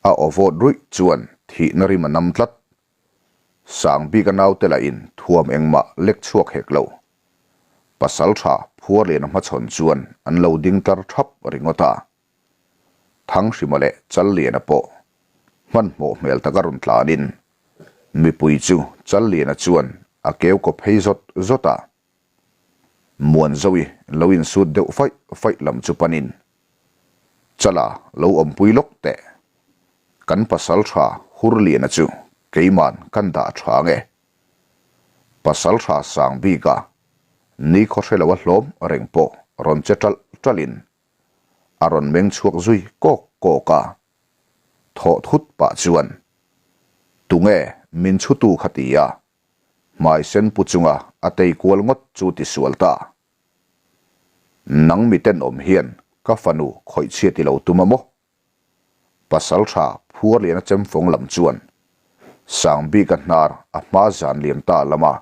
A aw vawt ruih chuan thihna rim a nam tlat. Sang bik a naute lahin thuam engmah lek chhuak hek lo. Pasal tha phuar lian a hmachhawn chuan an lo ding tlar thap ringawt a. Thanghrima leh Challiana pawh hmanhmawh hmel taka rawn tlanin mipui chu Challiana chuan a keu kaw phei zawt zawt a. Muanzovi lo insut deuh faih faih lam chu panin, Chala lo awmpui lawk teh. Kan pasal tha Hurliana chu keiman kan dah tha nge. Pasal tha sang bika nikhaw hre lo a hlawm reng pawh rawn che ṭalh ṭalhin a rawn meng chhuak zui kawk kawk a, thawh thut pah chuan, Tunge min chhutu kha ti a, hmai sen pu chunga a tei kual ngawt chu ti sual ta. Nang mi tenawm hian ka fanu khawih chhiat i lo tum a maw? Pasal tha phuar lian a chemfawng lam chuan Sangbika hnar a hma zan liam ta lama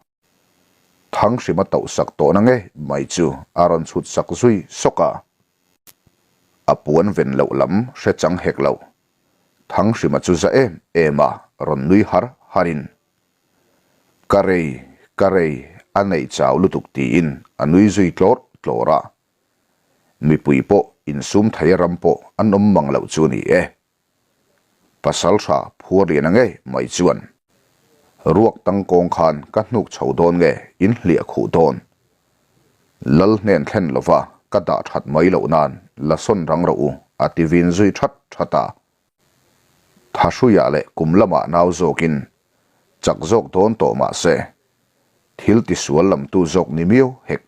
Thanghrima tauh sak tawhna nge mai chu a rawn chhut sak zui sawk a. A puan ven loh lam hre chang hek lo. Thanghrima chu za em em a rawn nui har har in, Ka rei, ka rei, a neih chau lutuk tiin a nui zui tlawrh tlawrh a. Mipui pawh insum thei a ram pawh an awm mang loh chu ni e. Pasal tha phuar lian a ngei mai chuan ruak tangkawng khan ka hnuk chho dawn nge in hliah khuh dawn. Lal hnen thlen lova ka dah that mai loh nan la sawn rang rawh u a ti vin zui that that a. Thahruiah leh kum lamah nau zawkin chak zawk dawn tawh mah se thil tisual lamtu zawk ni miau hek.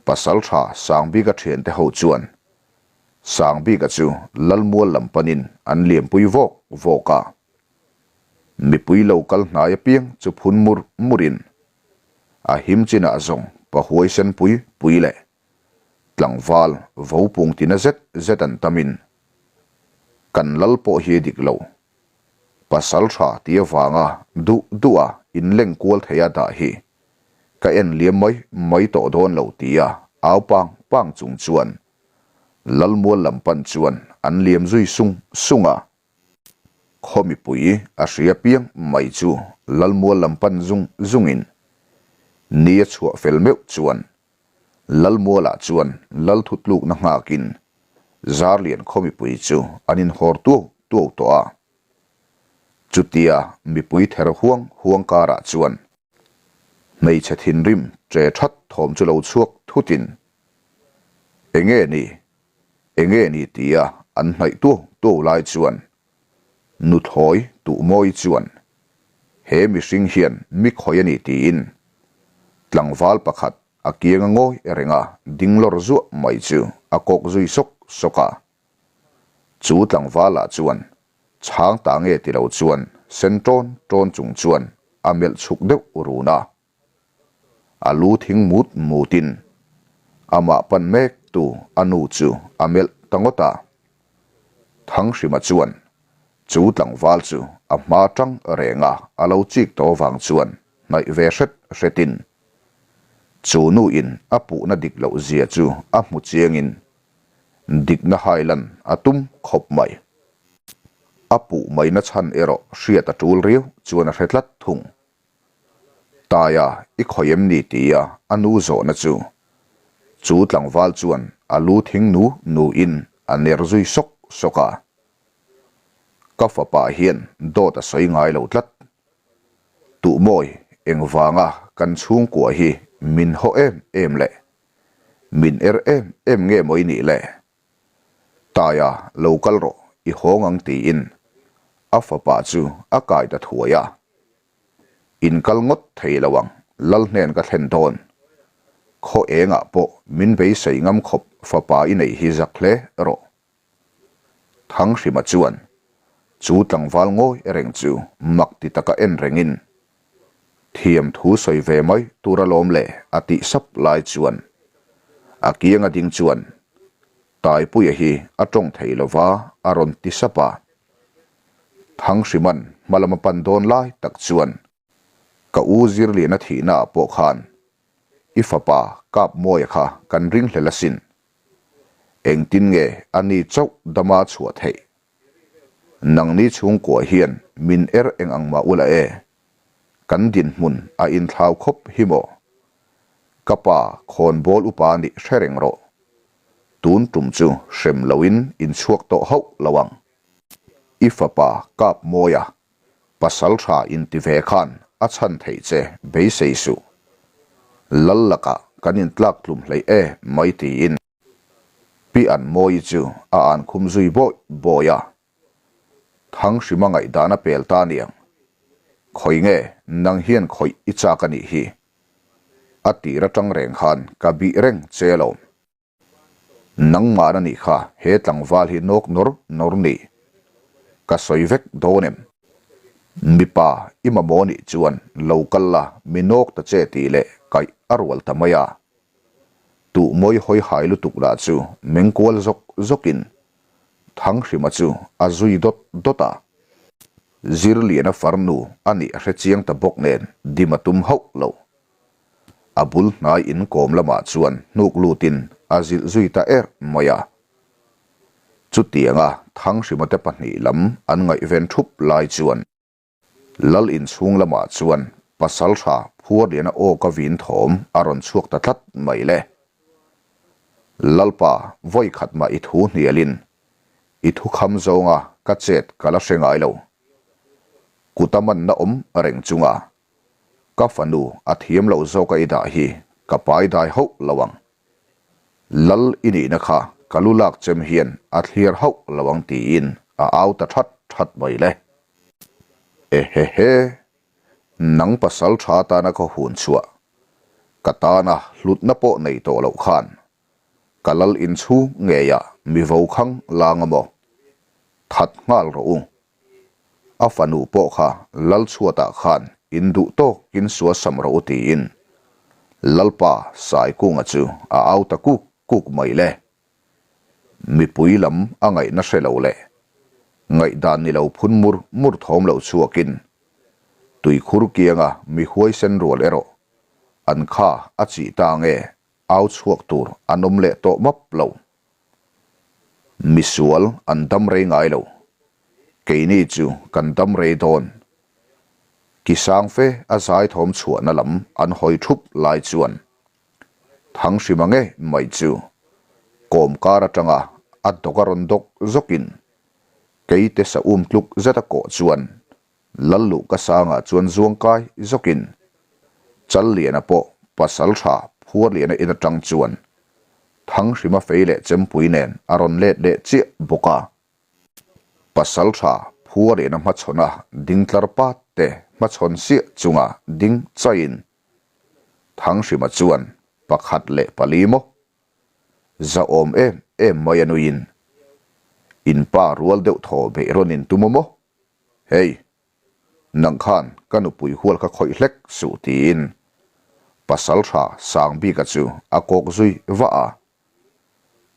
Pasal tha Sangbika thiante ho chuan Sangbika chu Lalmual lam panin an liampui vawk vawk a. Mipui lo kal hnai apiang chu phun mur murin a him chinah zawng pahuaisen pui pui leh tlangval vo pung tina zet zet an tamin kan lal pawh hi a dik lo. Pasal tha tih avanga duh duha inleng kual theia dah hi ka en liam mai mai tawh dawn lo tia au pang pang chung chuan Lalmual lam pan chuan an liam zui sung sung a. Khaw mipui a hria piang mai chu Lalmual lam pan zung zungin ni a chhuah fel meuh chuan Lalmualah chuan Lalthutlukna nghakin Zarlian khaw mipui chu an inhawr tuau tuau tawh a. Chutia mipui ther huang huang karah chuan Hmeichhe thinrim che that thawm chu lo chhuak thutin, Enge ni? Enge ni? tia an hnaih tuau tuau lai chuan nuthlawi Tuhmawi chuan, He mihring hian mi khawi a ni tiin tlangval pakhat a kianga ngawi renga ding lawr zuah mai chu a kawk zui sawk sawk a. Chu tlangvalah chuan Chhang ta nge ti lo chuan sen ṭawn ṭawn chung chuan a melh chhuk deuh run a. A lu thing mut mutin amah pan mek tu a nu chu a melh ta ngawt a. Thanghrima chuan chu tlangval chu a hma tang reng a a lo chik tawh vang chuan hnaih ve hret hretin chu nu in a puhna dik loh zia chu a hmu chiangin dikna hailan a tum khawp mai. A puh maina chhan erawh hriat a tul riau chuan a hre tlat thung. Taia i khawih em ni tia a nu zawhna chu chu tlangval chuan a lu thing nu nu in a ner zui sawk sawk a. Ka fapa hian dawt a sawi ngai lo tlat. Tuhmawi engvanga kan chhungkua hi min haw em em le? Min er em em nge maw i nih le? Taia lo kal rawh i hawng ang tiin a fapa chu a kai ta thuai a. In kal ngawt thei lo ang lal hnen ka thlen dawn. Khaw engah pawh min beisei ngam khawp fapa i nei hi zak hle rawh. Thanghrima chuan chu tlangval ngawi reng chu mak ti taka en rengin thiam thu sawi ve mai tur alawm le a tih sap lai chuan a kianga ding chuan Taipuia hi a tawng thei lova a rawn ti sap a. Thangsiman hma lam a pan dawn lai tak chuan ka u Zirliana thihna ah pawh khan i fapa Kapmawia kha kan ringhlel asin. Engtin nge a ni chauh dama chhuah theih? Nangni chhungkua hian min er eng ang mah ula e? Kan dinhmun a inthlau khawp hi maw? Ka pa khawnbawl upa nih hre reng rawh. Tun tum chu hrem loin inchhuak tawh hauh lo ang. I fapa kap mawi a, pasal tha inti ve khan a chhan theih che beisei suh. Lal lakah kan intlak tlum hleih e mai tiin. Pi An Mawi chu a an khum zui bawi bawi a. Thanghrima ngaihdan a pel ta aniang. Khawi nge nang hian khawih i chak a nih hi. A tir atang reng khan ka bih reng che alawm. Nangmah na nih kha he tlangval hi nawk nawr nawr ni. Ka sawi vek dawn em? Mipa i mamawh nih chuan lo kal la mi nawk ta che tih leh kaih a rual ta mai a. Tuh mawi hawi hai lutuk lah chu meng kual zawk zawkin Thanghrima chu a zui dawt dawt a. Zirliana farnu a nih a hre chiang ta bawk nen dim a tum hauh lo. A bul hnai inkawm lamah chuan hnuk lutin a zilh zui ta er mai a. Chutianga Thanghrima te pahnih lam an ngaihven thup lai chuan Lal inchhung lamah chuan Pasaltha Phuarliana aw ka vin thawm a rawn chhuak ta tlat mai le. Lalpa vawi khat mah i thu hnialin i thu kham zawnga ka chet ka la hre ngai lo. Kuta manna awm reng chunga Ka fanu a thiam loh zawk a i dah hi ka pai dai hauh lo ang. Lal i nihna kha ka lu lak chem hian a thliar hauh lo ang tiin a au ta that that mai le. Ehehe, nang pasal tha tana ka hun chhuah, ka tana hlutna pawh nei tawh loh khan ka lal inchhung ngeiah mi vo khang lang a maw? That nghal rawh u. A fanu pawh kha Lalchhuatah khan in duh tawk in sua sam rawh u tiin Lalpa Saikunga chu a au ta kuk kuk mai le. Mipui lam a ngaihna hre lo leh ngaihdan ni lo phun mur mur thawm lo chhuakin tuikhur kianga mi huaisen rual erawh an kha a chih ta nge au chhuak tur an awm leh tawh map lo. Misual an dam rei ngai lo. Keini chu kan dam rei dawn. Ki sang fe a zai thawm chhuahna lam an hawi thup lai chuan Thanghrima nge mai chu kawm kar atanga a dawk a rawn dawk zawkin keite sa um tluk zet a kawh chuan Lalluh ka sangah chuan zuang kai zawkin Challiana pawh pasal tha Phuarliana in atang chuan Thanghrima fei leh chempui nen a rawn let leh chiah bawk a. Pasal tha Phuarliana hmachhawna ding tlar pat te hmachhawn siah chunga ding chaiin Thanghrima chuan pakhat leh pali maw zahawm em em mai a nuiin in pa rual deuh thaw beih rawn in tum a maw? Hei, nang khan ka nupui hual kha khawih hlek suh tiin Pasalṭha Sangbika chu a kawk zui vah a.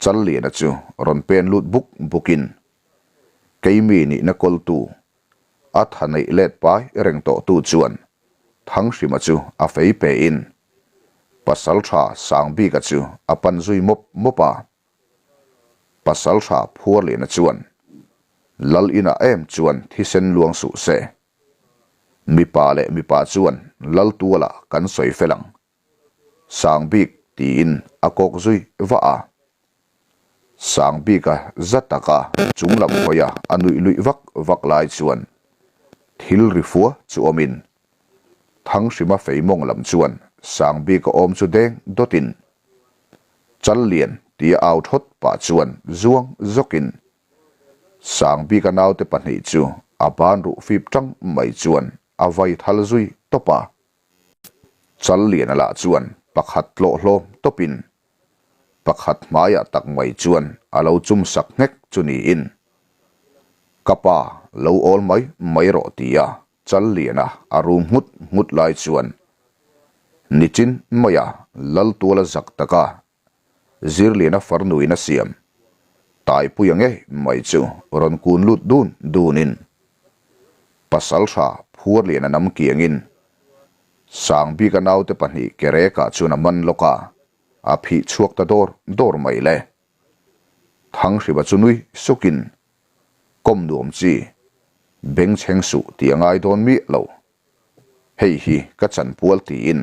Challiana chu rawn pen lut buk bukin, Keimi nihna kawltu, a tha neih let pai reng tawhtu chuan Thanghrima chu a fei pein Pasalṭha Sangbika chu a pan zui mawp mawp a. Pasalṭha Phuarliana chuan, Lal inah em chuan thisen luang suh se. Mipa leh mipa chuan Lal tualah kan sawi fel ang. Sangbik tiin a kawk zui vah a. Sangbika za taka chung lam hawia a nuih luih vak vak lai chuan thil ri fua chu awmin Thanghrima fei mawng lam chuan Sangbika awm chu deng dawtin Challian tia au thawt pah chuan zuang zawkin Sangbika naute pahnih chu a ban ruh fip tang mai chuan a vai thal zui tawp a. Challiana lah chuan pakhat tlawh hlawm tawpin pakhat hmaiah tak mai chuan a lo chum sak nghek chu niin, Ka pa lo awl mai mai rawh tia Challiana a rum nghut nghut lai chuan nichin maia Laltuala zak taka Zirliana farnuin a siam Taipuia ngei mai chu rawn kun lut dun dunin Pasaltha Phuarliana nam kiangin Sangbika naute pahnih Kereka chuan a man lawk a, a phih chhuak ta dawr dawr mai le. Thanghriva chu nui sukin kawm nuam chi bengchheng suh tih a ngai dawn miah lo. Hei hi ka chanpual tiin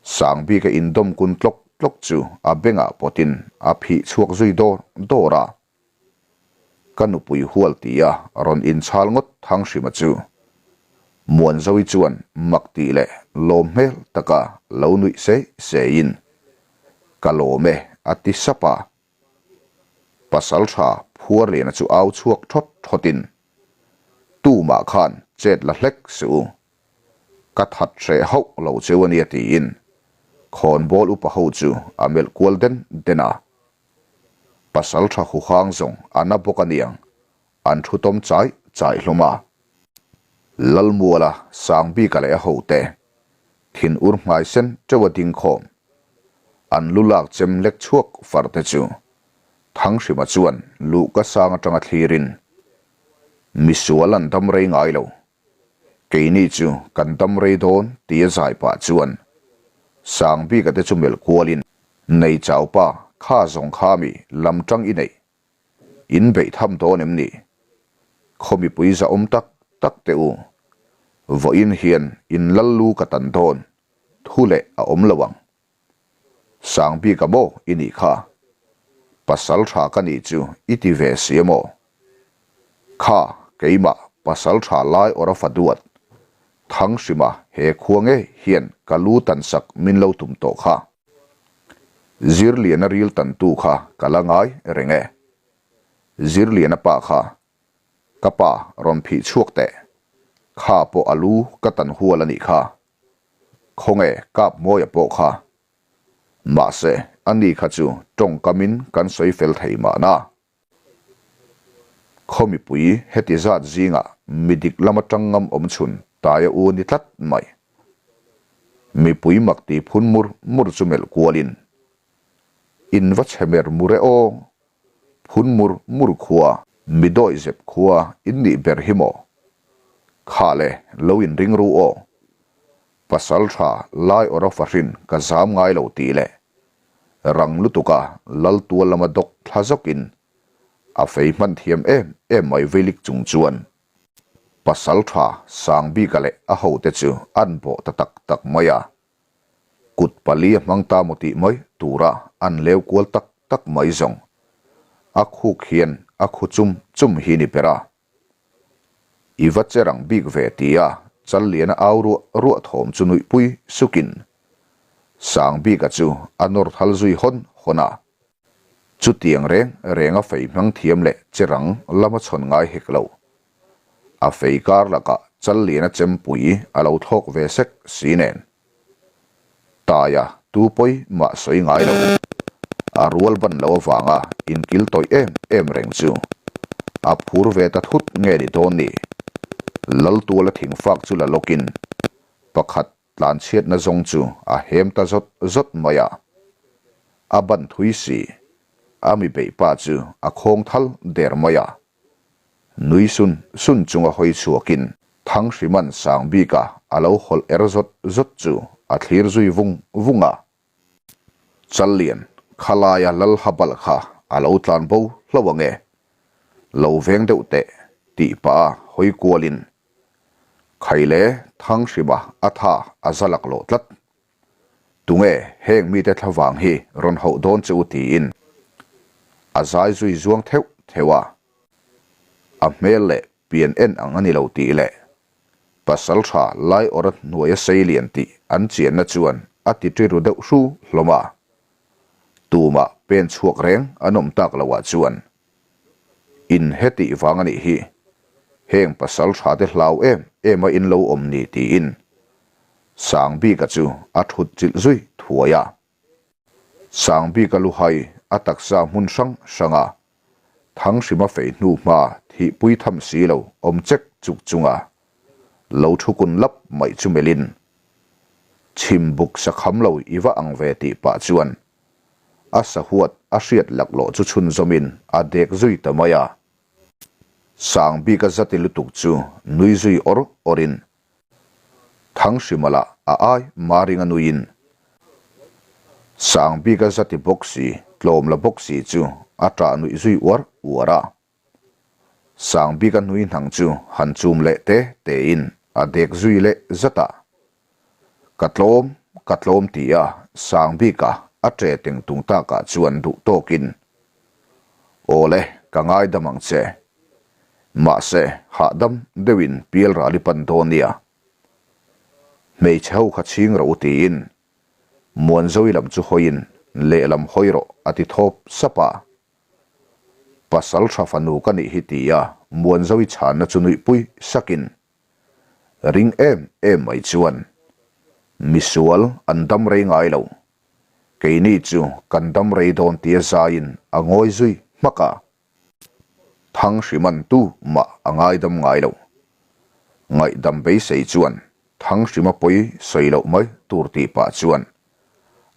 Sangbika indawm kun tlawk tlawk chu a bengah pawtin a phih chhuak zui dawr dawr a. Ka nupui hual tia rawn inchhal ngawt Thanghrima chu Muanzovi chuan mak tih leh lawm hmel taka lo nuih sei seiin Ka lawm e a ti sap a. Pasaltha Phuarliana chu au chhuak thawt thawtin Tumah khan chet la hlek suh u. Ka that hreh hauh lo cheu a nia tiin khawnbawl upa ho chu a melh kual den den a. Pasal tha huhang zawng a na bawk a niang, an thu tawm chai chai hlawm a. Lalmuala Sangbika leh a hote thin ur hmai sen teuh a ding khawm. An lu lak chem lek chhuak far te chu Thanghrima chuan luhka sang atanga thlirin, Misual an dam rei ngai lo. Keini chu kan dam rei dawn tih a zai pah chuan Sangbika te chu melh kualin, Nei chau pa, kha zawng kha mi lam tang i neih. In beih tham dawn em ni? Khaw mipui zahawm tak tak teh u. Vawiin hian in lal lu ka tan dawn, thu leh a awm lo ang. Sangbika maw i nih kha? Pasal tha ka nih chu i ti ve si a maw? Kha, keimah pasal tha lai awr a fa duat. Thanghrima he khua ngei hian ka lu tan sak min lo tum tawh kha. Zirliana ril tantu kha ka la ngai reng e. Zirliana pa kha, ka pa rawn phih chhuak teh. Kha pawh a lu ka tan hual a nih kha. Khawnge kap mawia pawh kha. Mahse, ani kha chu tawngkamin kan sawi fel thei mahna. Khaw mipui heti zat zingah mi dik lama tang ngam awm chhun taia u ni tlat mai. Mipui mak ti phun mur mur chu melh kualin, In va chhe mer mur e aw, phun mur mur khua, mi dawih zep khua in nih ber hi maw? Kha le lo in ring ru aw. Pasal tha lai awra fahrin ka zam ngai lo tih leh rang lutuk a lal tual lama dawk thla zawkin a fei hman thiam em em mai veilik chung chuan pasal tha Sangbika leh a hote chu an bawh ta tak tak mai a. Kut pali a hmang ta maw tih mai tura an leu kual tak tak mai zawng a khuk hian a khu chum chum hi ni ber a. I va che rang bik ve tia Challiana au ruah ruah thawm chu nuihpui sukin Sangbika chu a nawr thal zui hawn hawn a. Chutiang reng reng a fei hmang thiam leh che rang lama chhawn ngai hek lo. A fei kar lakah Challiana chempui a lo thlawk ve sek si nen. Taia tu pawi mah sawi ngai lo. A rual ban lo avanga inkil tawih em em reng chu a phur ve ta thut nge ni dawn ni. Laltuala thingfak chu la lawkin pakhat. tlanchhiatna zawng chu a hem ta zawt zawt mai a. A ban thui si, a mi beih pa chu a khawng thal der mai a. Nui sun sun chunga hawi chhuakin Thanghriman sang bika a lo hawlh er zawt zawt chu a thlir zui vung vung a. Challian, khalaia lal ha balh kha a lo tlan bo hlo ang e. Lo veng deuh teh, tih pah a hawi kualin Khaile Thanghrima a tha a za laklawh tlat. Tunge heng mite thlavang hi rawn hauh dawn che u tiin a zai zui zuang theuh theuh a. A hmel leh pian en ang a ni lo tih leh pasal tha lai awra hnuaia sei lian tih an chianna chuan a ti ṭi ru deuh hru hlawm a. Tumah pen chhuak reng an awm tak loah chuan In hetih vang a nih hi. Heng pasal tha te hlau em em a in lo awm ni tiin Sangbika chu a thut chilh zui thuai a. Sangbika luhai a taksa hmun hrang hrang a Thanghrima fei hnu hma thihpui tham si lo awm chek chuk chunga lo thu kun lap mai chu melhin chhim buk sakham lo i va ang ve tih pah chuan A sahuat a hriat laklawh chu chhunzawmin a dek zui ta mai a. Sangbika zati lutuk chu nui zui awr awrin Thanghrima lah a ai maringa nuiin Sangbika zati bawk si tlawm la bawk si chu a ṭah nuih zui uar uar a. Sangbika nui hnang chu han chum leh te tein a dek zui leh zat a. Ka tlawm, ka tlawm ti a Sangbika a ṭe teng tung takah chuan duh tawkin, Aw le, ka ngaidam ang che. Mahse, hahdam deuhin pialral i pan dawn nia. Hmeichhe ho kha chhing rawh u tiin Muanzoi lam chu hawiin lehlam hawi rawh a ti thawp sap a. Pasal tha fanu ka nih hi ti a Muanzoi chhanna chu nuihpui sakin Ring em em mai chuan misual an dam rei ngai lo. Keini chu kan dam rei dawn tia zaiin a ngawi zui hmak a. Thang hriman tu mah a ngaidam ngai lo. Ngaihdam beisei chuan Thang hrima pawi sawi loh mai tur tih pah chuan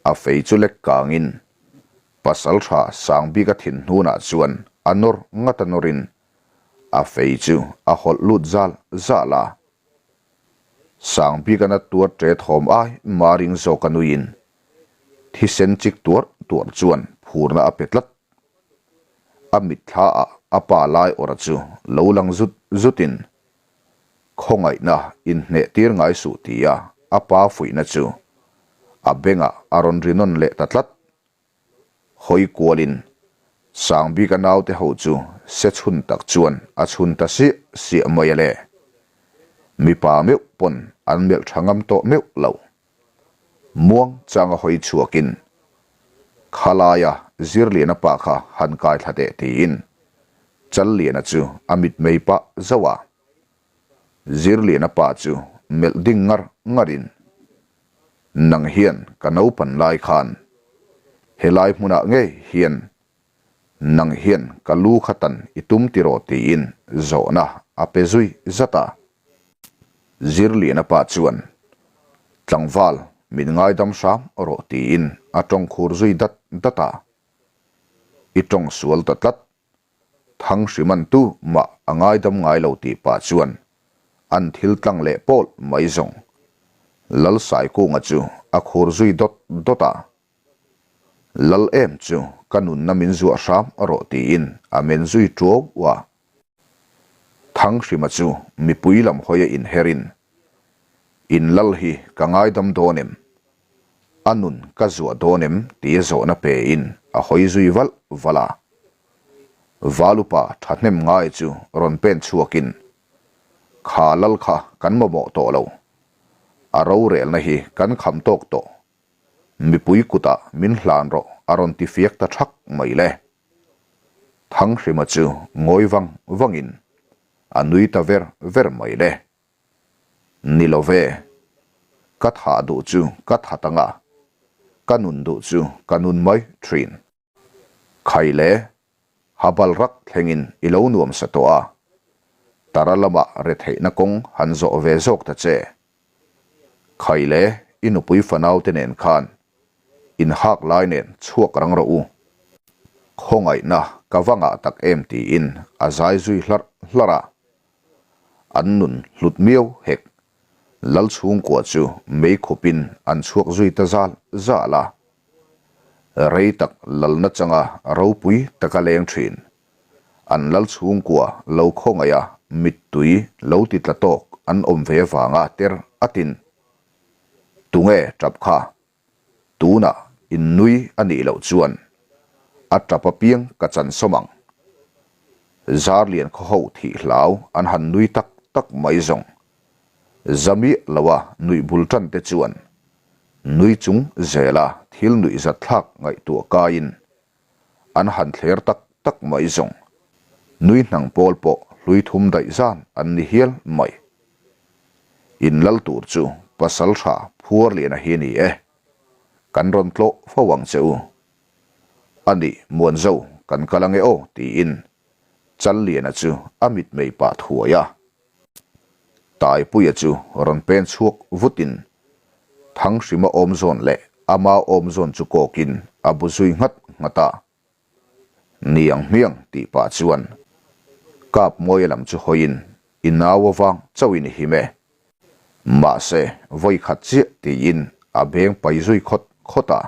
a fei chu lek kangin pasal tha Sangbika thin hnunah chuan a nawr ngat a nawrin A fei chu a hawlh lut zal zal a. Sangbikana tuar ṭe thawm ai maring zawk a nuiin thisen chik tuar tuar chuan phurna a pe tlat. A mitthla ah a pa lai awrh chu lo lang zut zutin khawngaihna inhneh tir ngai suh tia a pa fuihna chu a bengah a rawn ri nawn leh ta tlat. Hawi kualin Sangbika naute ho chu se chhun tak chuan a chhun ta siah siah mai a le. Mipa meuh pawn an melh tha ngam tawh meuh lo. Muang changa hawi chhuakin Khalaia Zirliana pa kha han kai thla teh tiin Challiana chu a mitmei pah zauh a. Zirliana pa chu melh ding ngar ngarin Nang hian ka naupan lai khan helai hmunah ngei hian nang hian ka lu kha tan i tum tiraw tiin zawhna a pe zui zat a. Zirliana pa chuan tlangval min ngaidam hram rawh tiin a tawng khur zui dat dat a. I tawng sual ta tlat Thang hriman tu mah a ngaidam ngai lo tih pah chuan an thil tlang leh pawlh mai zawng. Lal Saikunga chu a khur zui dawt dawt a. Lal em chu ka nunna min zuah hram rawh tiin a men zui tuau a. Thang hrima chu mipui lam hawi a inherin, In lal hi ka ngaidam dawn em? A nun ka zuah dawn em tia zawhna pein a hawi zui valh valh a. Valupa thahnem ngai chu rawn pen chhuakin, Kha lal kha kan mamawh tawh lo. A rorelna hi kan kham tawk tawh. Mipui kutah min hlan rawh a rawn ti fiak ta thak mai le. Thanghrima chu ngawi vang vangin a nui ta ver ver mai le. Ni lo ve. Ka thah duh chu ka that anga, ka nun duh chu ka nun mai thin. Khai le, habal rak thlengin i lo nuam sa tawh a, tara lamah retheihna kawng han zawh ve zawk ta che. Khaile, i nupui fanaute nen khan inhak lai nen chhuak rang rawh u. Khawngaihna ka va ngah tak em tiin a zai zui hlarh hlarh a. An nun hlut miau hek. Lal chhungkua chu mei khupin an chhuak zui ta zal zal a. Rei tak lalna changa ropui taka leng thin. An lal chhungkua lo khawngaih a mittui lo ti tla tawk an awm ve vanga ter atin. Tunge tap kha? Tunah in nui a nih loh chuan a tap apiang ka chan sawm ang. Zarlian khaw ho thih hlau an han nui tak tak mai zawng. Zamiah loa nuih bul tan te chuan nui chung zela thil nuih zat thlak ngaihtuah kaiin an han thler tak tak mai zawng. Nui hnang pawl pawh hlui thum daih zan an ni hial mai. In lal tur chu pasal tha phuar liana hi ni e. Kan rawn tlawh fo ang che u. A nih Muanzo kan kal ange aw tiin Challiana chu a mitmei pah thuai a. Taipuia chu rawn pen chhuak vutin Thanghrima awm zawn leh ama awm zawn chu kawkin a bu zui nghat nghat a. Niang hmiang tih pah chuan Kap Mawia lam chu hawiin i nau avang chauhin i him e. Mahse vawi khat chiah tiin a beng pai zui khawt khawt a.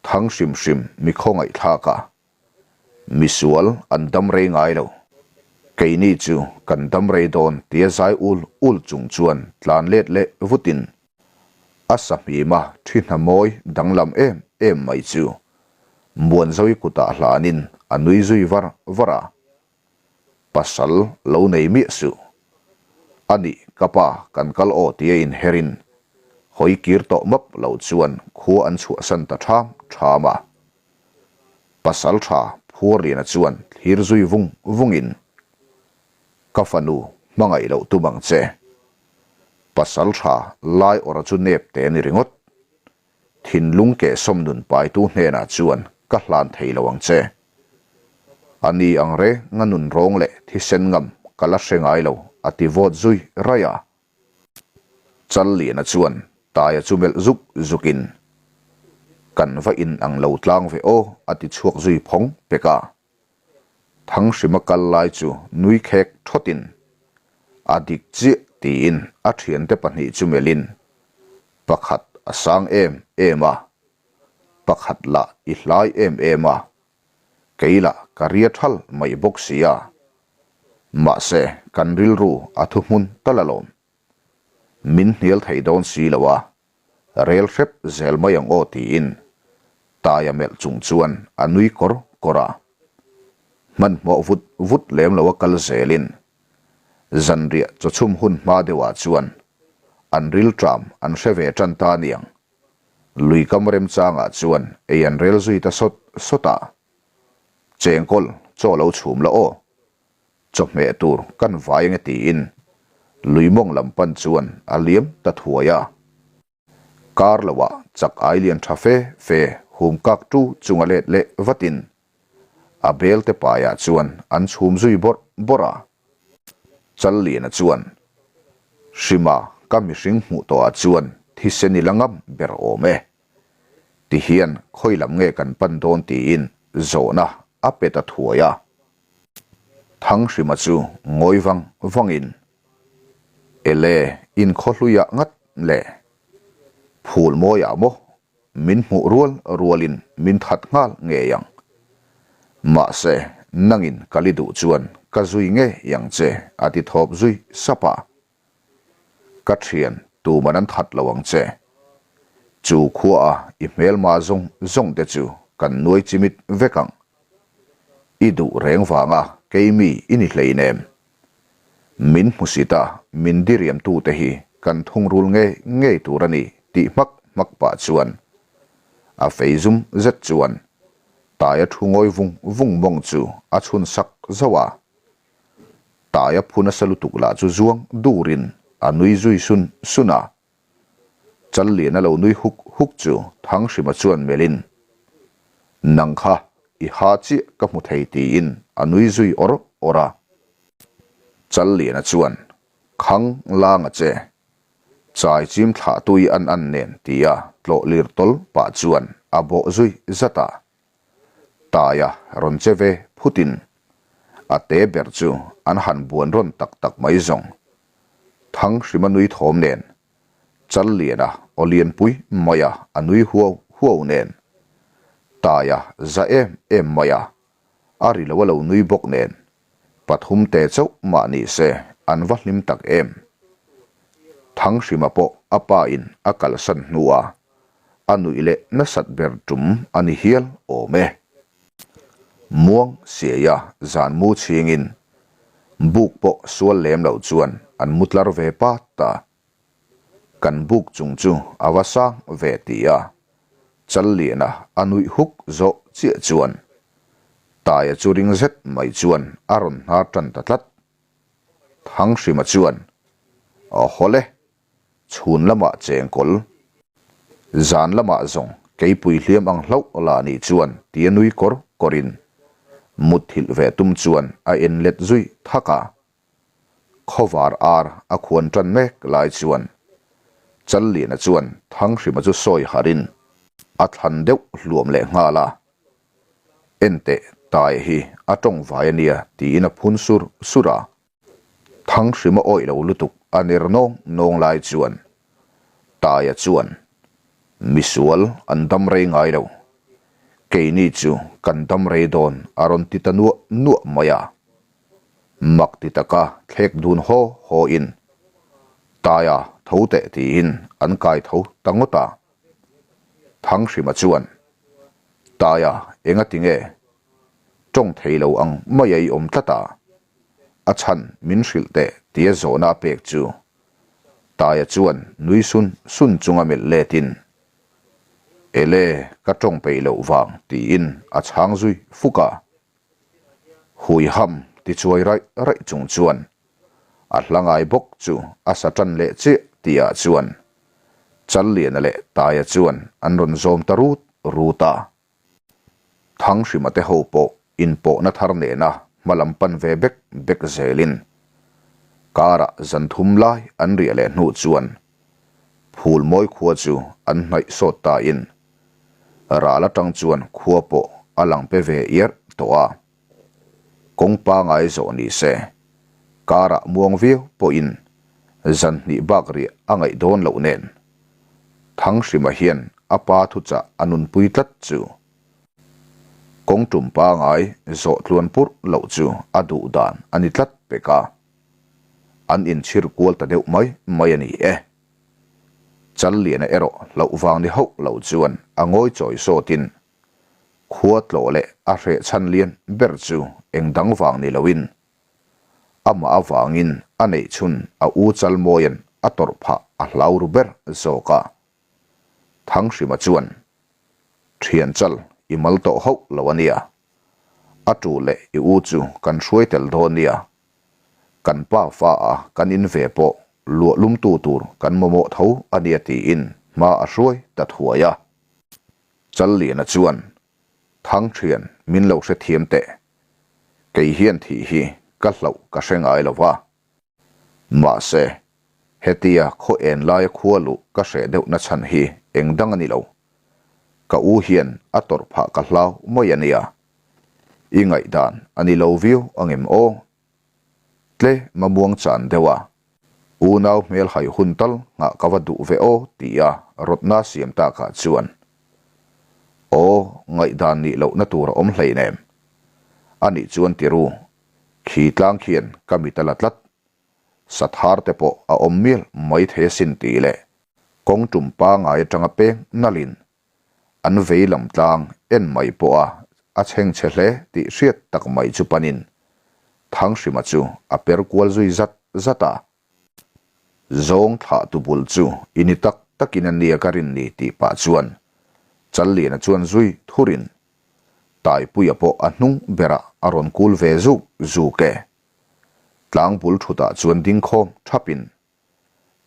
Thang hrim hrim mi khawngaihthlak a. Misual an dam rei ngai lo. Keini chu kan dam rei dawn tia zai ul ul chung chuan tlan let leh vutin a sahmima thi hna mawi danglam em em mai chu Muanzawi kutah hlanin a nui zui var var a. Pasal lo nei miah suh. A nih ka pa kan kal aw tia inherin hawi kir tawh map lo chuan khua an chhuahsan ta ṭham ṭham a. Pasal tha Phuarliana chuan thlir zui vung vungin, Ka fanu hmangaih loh tum ang che. Pasal tha lai awrh chu nep te a ni ringawt. Thinlung kehsawm nun paitu hnenah chuan ka hlan thei lo ang che. A ni ang reng a nun rawng leh thisen ngam ka la hre ngai lo a ti vawt zui raih a. Challiana chuan Taia chu melh zuk zukin, Kan va in ang lo tlang ve aw a ti chhuak zui phawng pek a. Thanghrima kal lai chu nui khek thawtin, A dik chiah tiin a thiante pahnih chu melhin, Pakhat a sang em em a, pakhat lah i hlai em em a, kei lah ka ria thal mai bawk si a. Mahse, kan rilru a thu hmun tal alawm. Min hnial thei dawn si lo a, rel hrep zel mai ang aw tiin Taia melh chung chuan a nui kawr kawr a. Hmanhmawh vut vut lem lo a kal zelin zanriah chawchhum hun hma deuhah chuan an rilṭam an hre ve ṭan ta aniang. Luikam remchangah chuan ei an rel zui ta sawt sawt a. Chengkawl chaw lo chhum la aw. Chawhmeh tur kan vai ange tiin lui mawng lam pan chuan a liam ta thuai a. Kar loah chak ai lian tha fe fe hum kak tu chunga let leh vatin a bel te paiah chuan an chhum zui bawrh bawrh a. Challiana chuan, Hrima ka mihring hmuh tawhah chuan thisen i la ngam ber awm e. Ti hian khawi lam nge kan pan dawn tiin zawhna a pe ta thuai a. Thanghrima chu ngawi vang vangin, Ele, inkhaw hluiah ngat le? Phul mawiah maw? Min hmuh rual rualin min that nghal ngei ang. Mahse, nangin ka li duh chuan ka zui ngei ang che a ti thawp zui sap a. Ka thian tuman an that lo ang che. Chu khua a i hmelma zawng zawng te chu kan nuai chimit vek ang. I duh reng vanga kei mi i ni hleinem. Min hmusit a min diriam tu te hi kan thungrul ngei ngei tur a ni tih hmak hmak pah chuan a fei zum zet chuan Taia thu ngawi vung vung mawng chu a chhun sak zauh a. Taia phu nasa lutuk lah chu zuang durin a nui zui sun sun a. Challian a lo nui huk huk chu Thanghrima chuan melhin, Nang kha i ha chiah ka hmu thei tiin a nui zui awr awr a. Challiana chuan, Khang langa che. Chai chim thlah tui an an nen tia tlawh lir tawl pah chuan a bawh zui zat a. Taia rawn che ve phutin a te ber chu an han buan rawn tak tak mai zawng. Thang hrima nui thawm nen Challiana aw lianpui maia a nui huau huau nen Taia za em em maia a ri lo a lo nui bawk nen pathum te chauh mah ni se an va hlim tak em. Thanghrima pawh a pa in a kalsan hnua a nuih leh nasat ber tum a ni hial awm e. Muang siaia zan mu chhingin buk pawh sual lem lo chuan an mu tlar ve pat ta. Kan buk chung chu a va sang ve ti a, Challiana a nuih huk zawh chiah chuan Taia chu ring zet mai chuan a rawn hnar tan ta tlat. Thanghrima chuan, Aw hawle, chhun lamah chengkawl, zan lamah zawng keipui hliam ang hlauh la nih chuan tia nui kawr kawrin mutthilh ve tum chuan a en let zui thak a. Khawvar ar a khuan tan mek lai chuan Challiana chuan Thanghrima chu sawi harin a thlan deuh hluam leh nghal a, Enteh Taia hi a tawng vai a nia tiin a phun sur sur a. Thanghrima awih lo lutuk a ner nawng nawng lai chuan Taia chuan Misual an dam rei ngai lo, keini chu kan dam rei dawn a rawn ti ta nuah nuah mai a. Mak ti taka thlek dun haw haw in Taia tho teh tiin an kai tho ta ngawt a. Thanghrima chuan, Taia enga ti nge? Tawng thei lo ang mai a i awm tlat a, a chhan min hrilh teh tia zawhna a pek chu Taia chuan nui sun sun chunga melh let in, Ele ka tawng peih loh vang tiin a chhang zui fuk a. Huiham ti chuai raih raih chung chuan a hla ngai bawk chu a sa tan leh chiah tihah chuan Challiana leh Taia chuan an rawn zawm ta rut rut a. Thanghrima te ho pawh inpawhna thar nena hma lam pan ve bek bek zelin karah zan thum lai an riah leh hnu chuan Phulmawi khua chu an hnaih sawt tain Ral atang chuan khua pawh a lang pe ve iarh tawh a, kawng pangai zawh ni se, karah muang viau pawhin zan hnih bak riah a ngaih dawn loh nen, Thanghrima hian a pa thuchah a nunpui tlat chu kawng tum pangai zawh tluan purh loh chu a duh dan a ni tlat pek a, an inchhir kual ta deuh mai mai a ni e. Challiana erawh hlauh vang ni hauh lo chuan a ngawi chawi sawtin khua tlawh leh a hreh chhan lian ber chu eng dang vang ni loin amah avangin a neih chhun a u Chalmawia'n a tawrh phah a hlau ru ber zawk a. Thanghrima chuan, Thian chal i mal tawh hauh lo a nia. A tu leh i u chu kan hruai tel dawn nia. Kan pa fa a kan in ve pawh luah lumtu tur kan mamawh tho a nia tiin hma a hruai ta thuai a. Challiana chuan, Thangthian min lo hrethiam teh. Kei hian thih hi ka hlauh ka hre ngai lo va. Mahse, hetia khaw en laia khua luh ka hreh deuh na chhan hi eng dang a ni lo. Ka u hian a tawrh phah ka hlau mai a nia. I ngaihdan a ni lo viau angem aw? Tle mamuang chan deuh a, unau hmel hai hun tal nghah ka va duh ve aw tia rawtna siam takah chuan, Aw, ngaihdan nih lohna tur a awm hleinem. Anih chuan ti ru, khi tlang khian ka mit a la tlat. Sathar te pawh a awm mial mai thei asin tih leh kawng tum pangai atanga peng nalhin an vei lam tlang en mai pawh a a chheng chhe hle tih hriat tak mai chu panin Thanghrima chu a per kual zui zat zat a. Zawng thlah tu bul chu i ni tak takin a nia ka rin ni tih pah chuan Challiana chuan zui thurin Taipuia pawh a hnung berah a rawn kul ve zuk zuk e. Tlang bul thutah chuan ding khawm thapin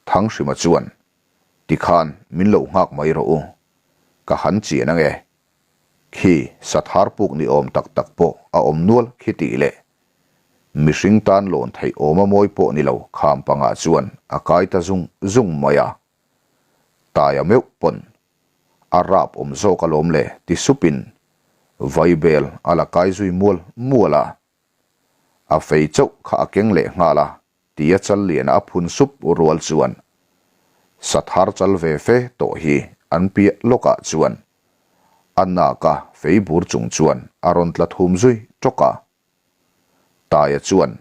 Thanghrima chuan, Tikhan min lo nghak mai rawh u, ka han chian ange. Khi sathar puk ni awm tak tak pawh a awm nual khi tih leh. Mihring tan lawn theih awma mawi pawh ni lo kham pangah chuan a kai ta zung zung mai a. Taia meuh pawn a rap awm zawk alawm le ti supin vaibel a la kai zui mual mual a. A fei chauh kha a keng leh nghal a tia chal liana a phun sup rual chuan sathar chal ve fe tawh hi an piah lawkah chuan a naka fei bur chung chuan a rawn tla thum zui tawk a. Taia chuan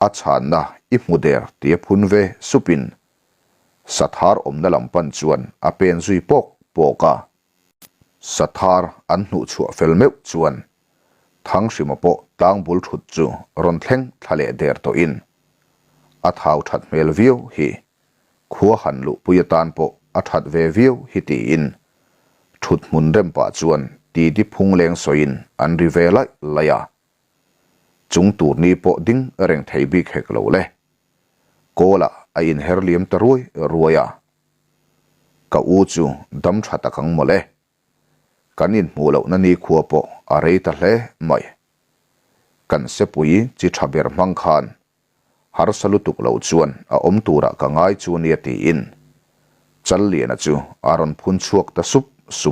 a chhanna i hmu der tia phun ve supin sathar awmna lam pan chuan a pen zui pawk pawk a. Sathar an hnuh chhuah fel meuh chuan Thanghrima pawh tlang bul thut chu rawn thleng thla leh der tawhin a thau that hmel viau hi khua han luhpui atan pawh a that ve viau hi tiin thut hmun rem pah chuan titi phung leng sawiin an ri ve laih laih a. Chung tur ni pawh ding reng thei bik hek lo le. Kawlah a inher liam ta ruai ruai a. Ka u chu dam tha tak ang mawle. Kan inhmuh lohna nikhua pawh a rei ta hle mai. Kan sepui chi tha ber hmang khan harsa lutuk lo chuan a awm turah ka ngai chu nia tiin Challiana chu a rawn phun chhuak ta sup sup.